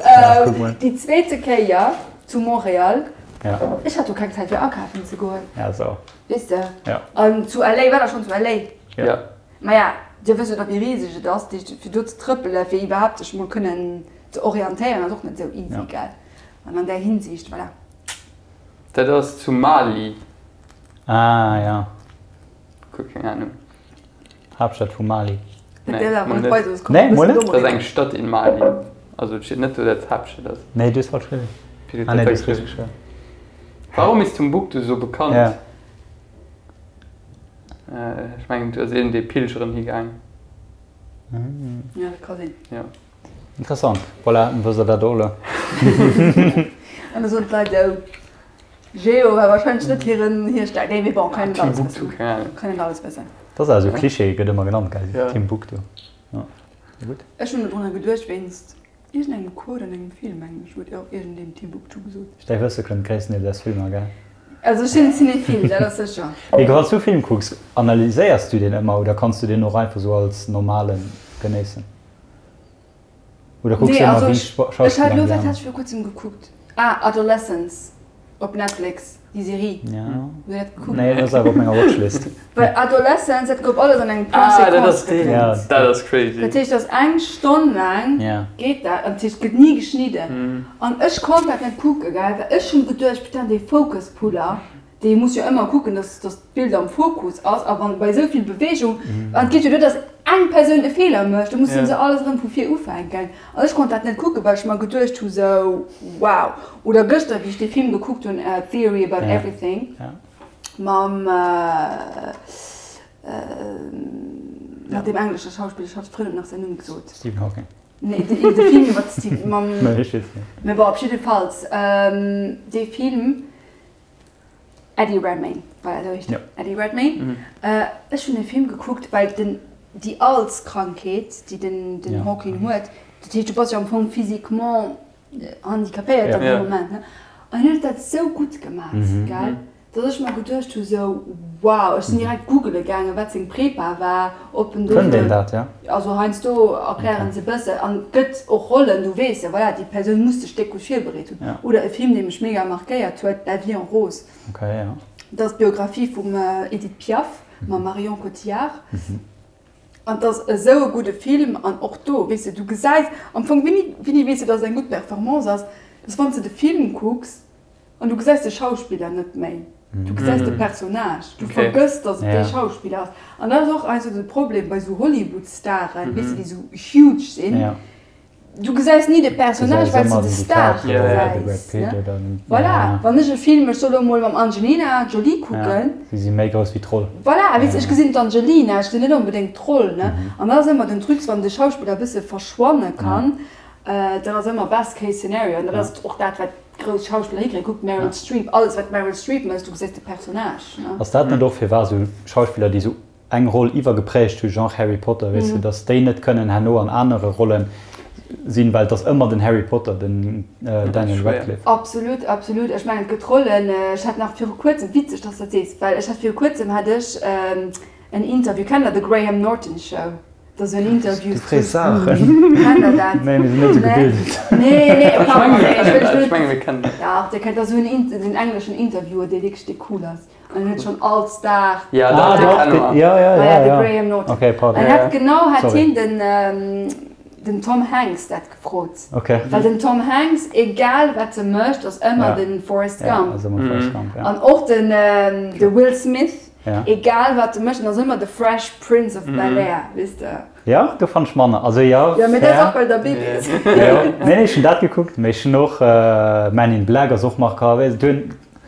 déi zweete Kéier zu Montréal, ech hat do keng Zäit fir akafen ze goen. Ja, sou. Weess de? Ja. An zu LA, war der schonn zu LA? Ja. Maja, Dir wësst jo da wéi riseg et ass, dat heescht fir do ze trëppelen, fir iwwerhaapt sech mol kënnen ze orientéieren, ass och net esou easy, gell? An an där Hinsicht, voilà. Dat ass zu Mali. Ah ja. Guer keng Ahnung. Haaptstad vu Mali. Nee, mol net. Nee, mol net? Dat ass eng Stad in Mali. Also et steet net do dat et d'Haaptstad ass. Nee, du hues falsch geschriwwen. Ah nee, du hues richteg geschriwwen. Warum ist Timbuktu so bekannt? Ja. Ech mengen do ass een dee pilgeren higaang. Ja, dat ka sinn. Ja. Interessant. Voilà, dann wësst der dat och elo. An da soen d'Leit esou, Geo war wahrscheinlech net hiren hir Stäerkt. Nee, mee bon, kann een net alles Timbuktu, wëssen. keng Ahnung. Kann een net alles wëssen. Dat ass awer esou e Klischee, gëtt ëmmer genannt, gell? Ja. Timbuktu. Ja. Mee gutt. Ech hunn dodrunner geduecht wéinst iergendengem Quote an engem Film, mengen ech, huet och iergendeen Timbuktu gesot. Däi Wësse kënnt gréisstendeels aus Filmer, gell? Also ech sinn Cinéphile, dat ass sécher. Mee wann s du Film kucks, analyséiers du deen ëmmer oder kanns du deen och einfach esou als normale genéissen? Oder kucks Nee, du ëmmer also wéi ech, ech hat Schauspiller elo, an déi wat hat aner? ech viru kuerzem gekuckt? Ah, Adolescence op Netflix, déi Serie. Ja. Hutt Dir dat gekuckt? Nee, dat ass awer op menger Watchlist. Well Adolescence, dat gouf alles an engem Plan Ah, dat séquence ass deen. Ja. gedréint. Dat ass crazy. Dat heescht, dat ass eng Stonn laang Ja. geet dat, an dat heescht, et gëtt ni geschnidden. An ech konnt dat net kucken, gell, well ech hunn geduecht, putain, dee Focus-Puller, Dee muss jo ëmmer kucken, dass dass d'Bild am Fokus ass, a wann bei esou vill Bewegung, an et geet jo duer, dass eng Persoun e Feeler mécht, da musse se alles erëm vu vir ufänken. An ech konnt dat net kucken, well ech mer geduecht hu sou, wow. Oder gëschter, wéi ech dee Film gekuckt hunn, Theory about Everything, mam mat deem englesche Schauspiller, ech hat frënn nach säin Numm gesot. Stephen Hawking. Nee, de Film iwwer d'Steve, mam, Nee, ech weess net. Mee bon, op jiddefalls, dee Film. Eddie Redmayne, voilà, esou heescht en, Eddie Redmayne. Ech hunn e Film gekuckt, well den. Déi Alzkrankheet, déi den Hawking huet, dat heescht, du bass jo am Fong physiquement handicapéiert an deem Moment, ne? An hien huet dat esou gutt gemaach, gell, datt ech mer geduecht hu sou, wow, ech sinn direkt googele gaangen, wat seng Prepa war, ob en do. Fënnt een dat, jo? Also heiansdo erklären se e bëssen an et gëtt och Rollen, du weess jo, voilà, déi Persoun muss sech déck gutt virbereet hunn. Oder e Film, dee mech mega markéiert huet, La vie en rose. Dat ass d'Biographie vum Edith Piaf. Mam Marion Cotillard. An 't ass esou e gudde Film an och do, weess de, du gesäis am Fong, wéini, wéini weess de, dass et eng gutt Performance ass, dass wann s de de Film kucks an du gesäis de Schauspiller net méi, du gesäis de Personnage, du vergëss, dass et dee Schauspiller ass. An dat ass och heiansdo de Problem bei esou Hollywood-Staren, weess de, déi esou huge sinn. Du gesäis ni de Personnage, well s de de Star gesäis. Voilà, wann ech e Film, ech soe lo mol mam Angelina Jolie kucken. Si si méi grouss wéi d'Roll. Voilà, weess de, ech gesinn d'Angelina, ech gesinn net onbedéngt d'Roll, ne. An dat ass ëmmer den Truc, wann de Schauspiller e bësse verschwanne kann, dat ass ëmmer best case scenario. An dat ass och dat, wat grouss Schauspiller hikréien. Kuck d'Meryl Streep, alles wat d'Meryl Streep mécht, du gesäis de Personnage, ne. Ass dat net och firwat esou Schauspiller, déi esou eng Roll iwwergeprägt hu, Genre Harry Potter, weess de, datt déi net kënnen herno an anere Rolle sinn, well et ass ëmmer den Harry Potter, den Daniel Radcliffe. Absolut, absolut. Ech mengen, et gëtt Rollen, ech hat nach viru kuerzem, witzeg, datt s de dat sees, well ech hat viru kuerzem hat ech en Interview, kennt der The Graham Norton Show? Dat ass en Interview. Du frees Saachen. Kennt der dat? Nee, mir sinn net esou gebildet. Nee, nee, pardon, nee, ech wëll, ech menge mir kennen dat. Dach, Dir kennt, dat ass esou en engleschen Interviewer, dee wierklech dee cool ass. An en huet schonn all Star. Ja, ah, doch, de, ja, ja, ja, de Graham Norton. Okay, pardon. An hat genau hat hien den, den Tom Hanks dat gefrot. Okay. Well den Tom Hanks, egal wat e mécht, ass ëmmer ja. den Forrest Gump. Ja, ass ëmmer Forrest Gump, ja. An och den, de Will Smith, ja. egal wat e mécht, ass ëmmer de Fresh Prince of Bel-Air, weess de. Ja, do fannt ech manner. Also ja, Ja, mee dat ass och well der Baby ass. Ja, nee, nee, ech hunn dat gekuckt, mee ech hunn och Men in Black ass och marquant, weess du.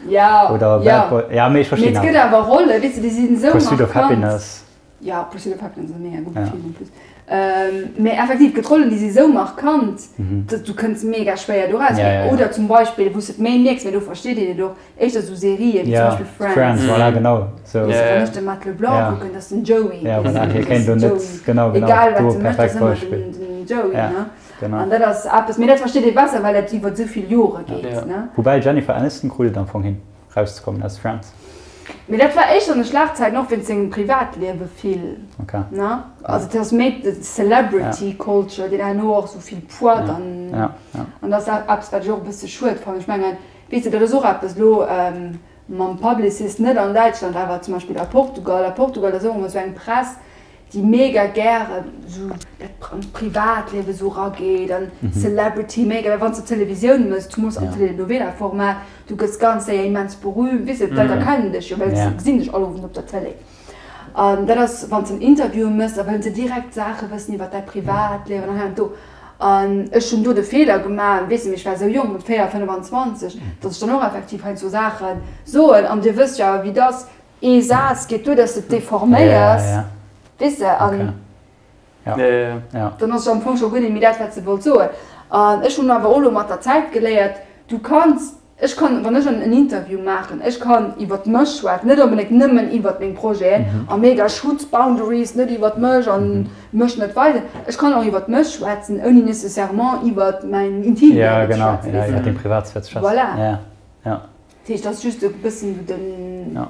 Ja, Oder ja. Bad Boy, ja, mee ech Mee verstinn et gëtt awer. awer Rollen, weess de, déi sinn esou Pursuit of markant. Happiness. Ja, Pursuit of Happiness ass e mega gudde Ja. Film en plus. Mee effektiv, et gëtt Rollen, déi si sou markant, dass du kënns mega schwéier do raus. Ja, ja, ja. Oder zum Beispill, wou s de et méi mierks, mee do versteet een et och, éischter sou Serië wéi zum Ja, Beispill Friends. Friends, voilà, genau. Sou. Weess de, wann ech de Matt LeBlanc Ja. kucken, dat ass den Joey. Ja, weess voilà, de, hie dat kéint ass do den net, Joey. genau, genau, Egal wat do e mécht, perfekt ass ëmmer Beispill. den, den Joey, Ja, ne? genau. An dat ass eppes, mee dat versteet ee besser, well dat iwwer esou vill Jore geet, Ja. ne? Woubäi Jennifer Aniston krut et am Fong hin, rauszekommen aus Friends. Mee dat war éischter an de Schlagzeilen, och wéinst sengem Privatliewe vill, Okay. ne? Also et ass méi de Celebrity Culture, deen herno och esou vill Poids dann, Ja, ja. an dat ass eppes, wat ech och e bësse schued fannen. Ech mengen, weess de, dat ass och eppes elo mam Publicist, net an Däitschland, awer zum Beispill a Portugal. A Portugal ass och ëmmer esou eng Press, déi mega gären esou dat an d'Privatliewe esou erageet an Celebrity mega, well wann s de Televisioun mëss, du muss am Telenovela-Format, du gëss ganz séier immens berühmt, weess de, d'Leit erkennen dech jo, well se gesinn dech all Owend op der Tëlee. An dat ass, wann s de en Interview mëss, da wëllen se direkt Saache wëssen iwwer däi Privatliewen an hei an do. An ech hunn do de Feeler gemaach, weess de, mee ech war esou jonk, mat 4, 25, datt ech dann och effektiv heiansdo Saache soen an Dir wësst jo awer wéi et ass, Ee Saz geet duer, dass de et deforméiers, weess de, an dann ass jo am Fong scho guer net méi dat, wat se wollt soen. An ech hunn awer och elo mat der Zäit geléiert, du kanns, ech kann, wann ech en Interview maachen, ech kann iwwert mech schwätzen, net onbedéngt nëmmen iwwert meng Projeten a mega Schutz, Boundaries, net iwwert mech an mech net weisen. Ech kann och iwwert mech schwätzen, ouni nécessairement iwwert mäin Intimliewen ze schwätzen, weess de. Voilà. Dat heescht, dat ass just e bëssen esou den,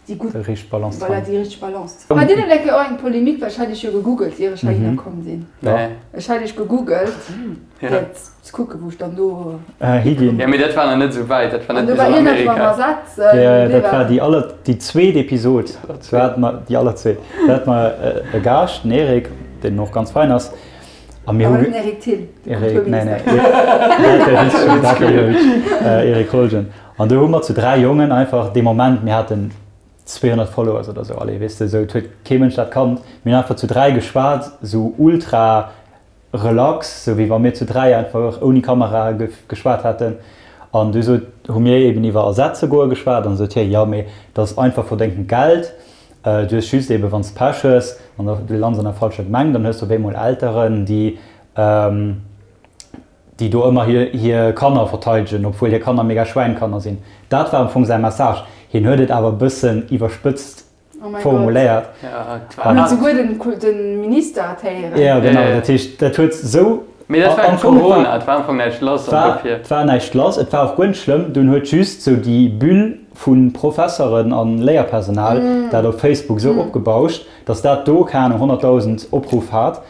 déi gutt, Déi richteg Balance voilà, déi richteg Balance. Hat dir net eng Kéier och eng Polemik, well ech hat iech jo gegoogelt, ier ech heihinner komm sinn. Nee. Ech hat iech gegoogelt, fir ze kucken, wou ech dann do. Higinn. Jo, mee dat war nach net esou wäit, dat war An net do bis war an iergendwas mam Amerika. Ersetzen. Jo, Wéi dat war war dat? déi aller, déi zweet Episod. Do hate mer, déi allerzweet, do hate mer e Gaascht, den Eric, deen och ganz fein ass. A mir hu. Awer net den Eric Thill, de Eric, nee, Kulturminister. nee, dat wär witzeg, dat wär witzeg, Eric Holgen. An do hu mer zu 3 Jongen einfach dee Moment, mir haten 200 Followers oder sou, allez, weess de, sou, et huet kee Mënsch dat kannt. Mir hunn einfach zu 3 geschwat, sou ultra relax, sou wéi wa mir zu 3 einfach ouni Kamera geschwat hätten. An du sot, hu mir eben iwwer Ersetze goe geschwat an sot hie, jo, mee dat ass einfach verdéngtent Geld. Du hues just eben, wann s de Pech hues an du lands an der falscher Gemeng, dann hues de op eemol Elteren, déi, déi do ëmmer hir, hir Kanner verteidegen, obwuel hir Kanner mega Schwäinkanner sinn. Dat war am Fong säi Message. Hien huet et awer e bëssen iwwerspëtzt. Formuléiert. An huet souguer den Minister et héieren. Jo genau, dat heescht dat huet sou. Mee dat war Corona, et war am Fong näischt lass an dofir. Et war näischt lass, et war och guer net schlëmm. Dunn huet just sou déi Bulle vu Professeren an Léierpersonal dat op Facebook sou opgebauscht, datt dat do, keng Ahnung, 100.000 Opruff hat.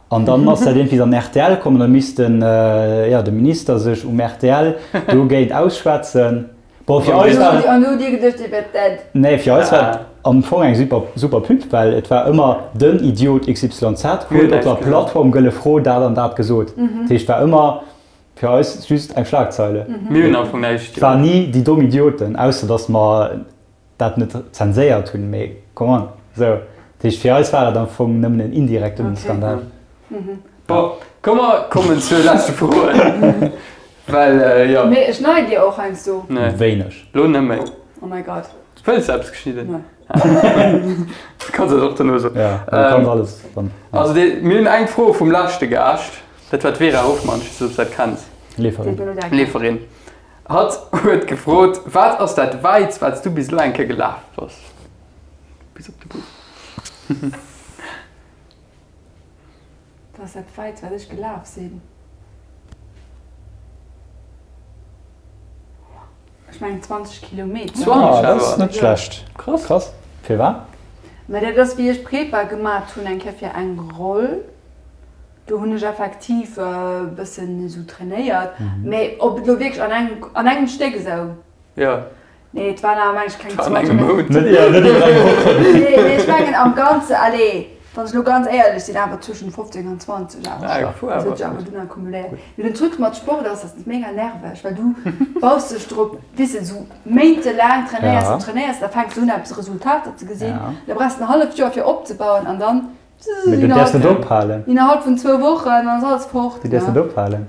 An dann ass dat iergendwéi an rtl komm an da misst den, jo, de Minister sech um rtl dogéint ausschwätzen. Bon, fir eis war et. An du hutt Dir geduecht, Dir wäert dead? Nee, fir eis war et am Fong eng super, super Pub, well et war ëmmer den Idiot XYZ huet op der Plattform Gëlle Fro dat an dat gesot. Dat heescht, et war ëmmer fir eis just eng Schlagzeile. Mir hunn am Fong näischt. Et war ni déi domm Idioten, ausser datt mer dat net zenséiert hunn, mee come on, esou. Dat heescht, fir eis war et am Fong nëmmen en indirekten Skandal. Bon, komm mer kommen zur leschte Froen. Well jo. Mee schneit dir och heiansdo? Nee. Wéineg. Lo net méi. Oh my God. Wëlls de eppes geschnidden? Nee. Du kanns et och dono soen. Ja, du kanns alles dann. Also dee, mir hunn eng Fro vum leschte Gaascht, dat war d'Vera Hoffmann, ech weess net ob s de dat kenns. Leeferin. Leeferin. Hatt huet gefrot, Wat ass dat wäitst, wat s du bis elo eng Kéier gelaf bass? Bis op de Bus. Dat ass dat wäitst, wat ech gelaf sinn. Ech mengen 20 Kilometer. 20 awer? Dat ass net schlecht. Krass. Krass. Firwat? Mä dat ass, wéi ech Prepa gemat hunn, eng Kéier fir eng Roll. Do hunn ech effektiv e bëssen esou trainéiert. Mä ob et elo wierklech an engem, an engem Stéck esou. Jo. Nee, et waren awer meng ech keng An engem Mount. Net, jo, net iwwer eng Woch. Nee, nee, ech mengen am Ganze, allez, wann ech elo ganz éierlech sinn, awer zwëschen 15 an 20 awer. Ah, puh, Dat huet sech awer. awer dunn akkumuléiert. Mee den Truc mat Sport ass, dat ass mega nerveg, well du baus dech drop, weess de, esou méintelaang trainéiers du, trainéiers, da fänks du un eppes Resultater ze gesinn, da brauchs de en halleft Joer fir opzebauen an dann, Mee du däerfs net ophalen. Innerhalb vun zwou Wochen ass alles fort. Du däerfs net ophalen.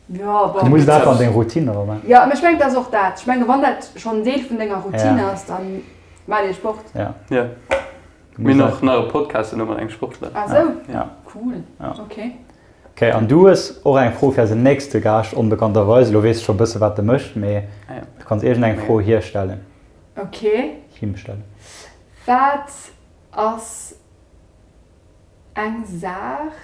Jo, bon. Du muss et einfach an deng Routine eraman. Jo, mä ech mengen, et ass och dat. Ech mengen, wann dat schonn en Deel vun denger Routine ass, da maach dee Sport. Ja. Jo. Mir hunn och nach e Podcast duerno mat engem Sportler. Ah sou? Ja. Cool. Ok. Ok, an du hues och eng Fro fir eisen nächste Gaascht, onbekannterweis. Elo weess de scho e bësse wat e mécht, mee du kanns iergendeng Fro hir stellen. Ok. Him stellen. Wat ass eng Saach,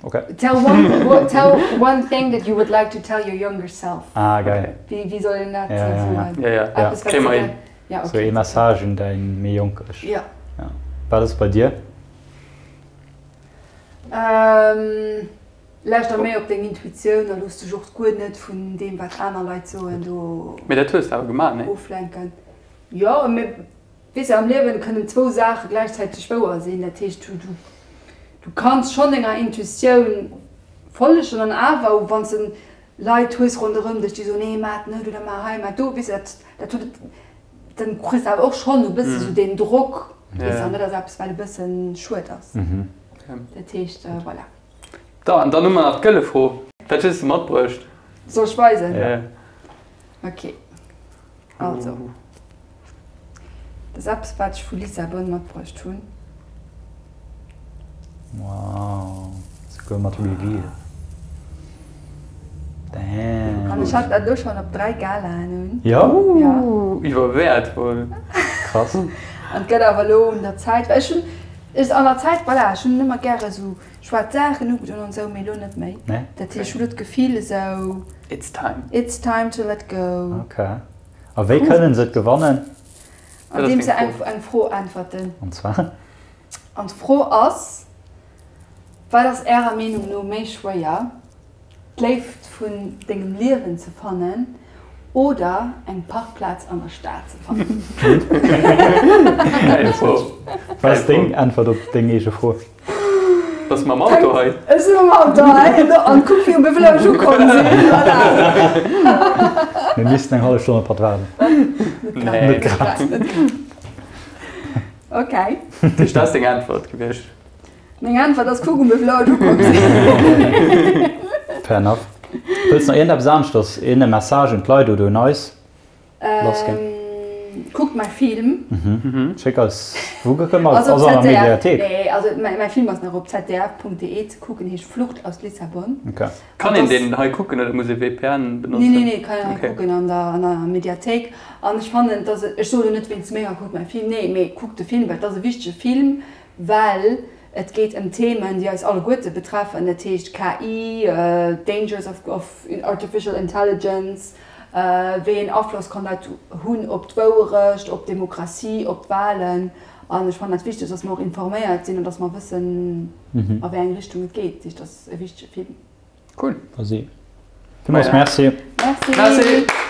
Okay. Tell one, tell one thing that you would like to tell your younger self. Ah, geil. Wéi, wéi soll een dat Ja, ja, ja. soen? Ja, ja. Eppes, wat Kréie mer se hin. gär- Ja, So okay. ee Message un däin méi jonk Ech. Ja. Ja. Wat ass bei dir? Ähm, lauschter méi op deng Intuitioun a looss dech och guer net vun deem, wat aner Leit soen, do Mee dat hues de awer gemaach, nee? oflenken. Jo, mee Weess de, am Liewen kënnen zwou Saache gläichzäiteg wouer sinn. Dat heescht, du, du, du kanns schonn denger Intuitioun follegen an awer, wann s de Leit hues ronderëm dech, déi soen, nee, maach et net oder maach hei, maach do, weess de, dat, dat huet, dann kriss de awer och schonn e bësse sou deen Drock, weess de, an dat ass eppes, wat e bësse schued ass. Dat heescht, voilà. Da, an dann hu mer nach d'gëlle Fro. Dat hues de matbruecht. Soll ech weisen? Jo. Ok. Also, dat ass eppes, wat ech vu Lissabon matbruecht hunn. Wow, souguer mat Reveal. Damn. An ech hat dat elo schonn op 3 Galaen un. Jo? Ja. Iwwerwäert wuel. Krass. An et gëtt awer elo un der Zäit, well ech hunn, ech an der Zäit, voilà, ech hunn ëmmer gäre sou schwaarz Saachen ugedoen an esou, mee elo net méi. Nee? Dat heescht, ech hunn elo d'Gefill esou. It's time. It's time to let go. Ok. A wéi kënnen se et gewannen? Andeem se eng eng Fro äntwerten. An zwar? An d'Fro ass, Wat ass Ärer Meenung no méi schwéier, d'Léift vun dengem Liewen ze fannen oder eng Parkplaz an der Stad ze fannen? Geil Fro. Wat ass deng Äntwert op deng eege Fro? Bass mam Auto hei? Ech sinn mam Auto hei an kuck wéi um wéivill Auer ech ukomm sinn. Voilà. Mir missten eng hallef Stonn op hatt waarden. Nee. Net grad. Ok. Dat ass deng Äntwert gewiescht. Meng Äntwert ass, kuck um wéivill Auer ech ukomm sinn. Fair enough. Wëlls nach iergendeppes aneschters, iergende Message un d'Leit oder un eis lassginn? Kuckt mäi Film. Schéck eis, wou gëtt mer, ass an der Mediathéik? Nee, also mäi Film ass nach op zdf.de ze kucken, heescht Flucht aus Lissabon. Kann een deen hei kucken oder muss ee VPN benotzen? Nee, nee, nee, kann een hei kucken an der an der Mediathéik. An ech fannen, dass et, ech soe lo net wéinst menger, kuckt mäi Film, nee, mee kuckt de Film, well et ass e wichtege Film, well et geet ëm Themen, déi eis alleguerte betreffen. Dat heescht KI, Dangers of of Artificial Intelligence, wéi een Afloss kann dat hunn op d'Wouerecht, op d'Demokratie, op d'Wahlen. An ech fannen dat wichteg, dass mer och informéiert sinn an dass mer wëssen, a wéi eng Richtung et geet. Dat heescht, dat ass e wichtege Film. Cool. Vas-y. Villmools Merci. Merci. Merci.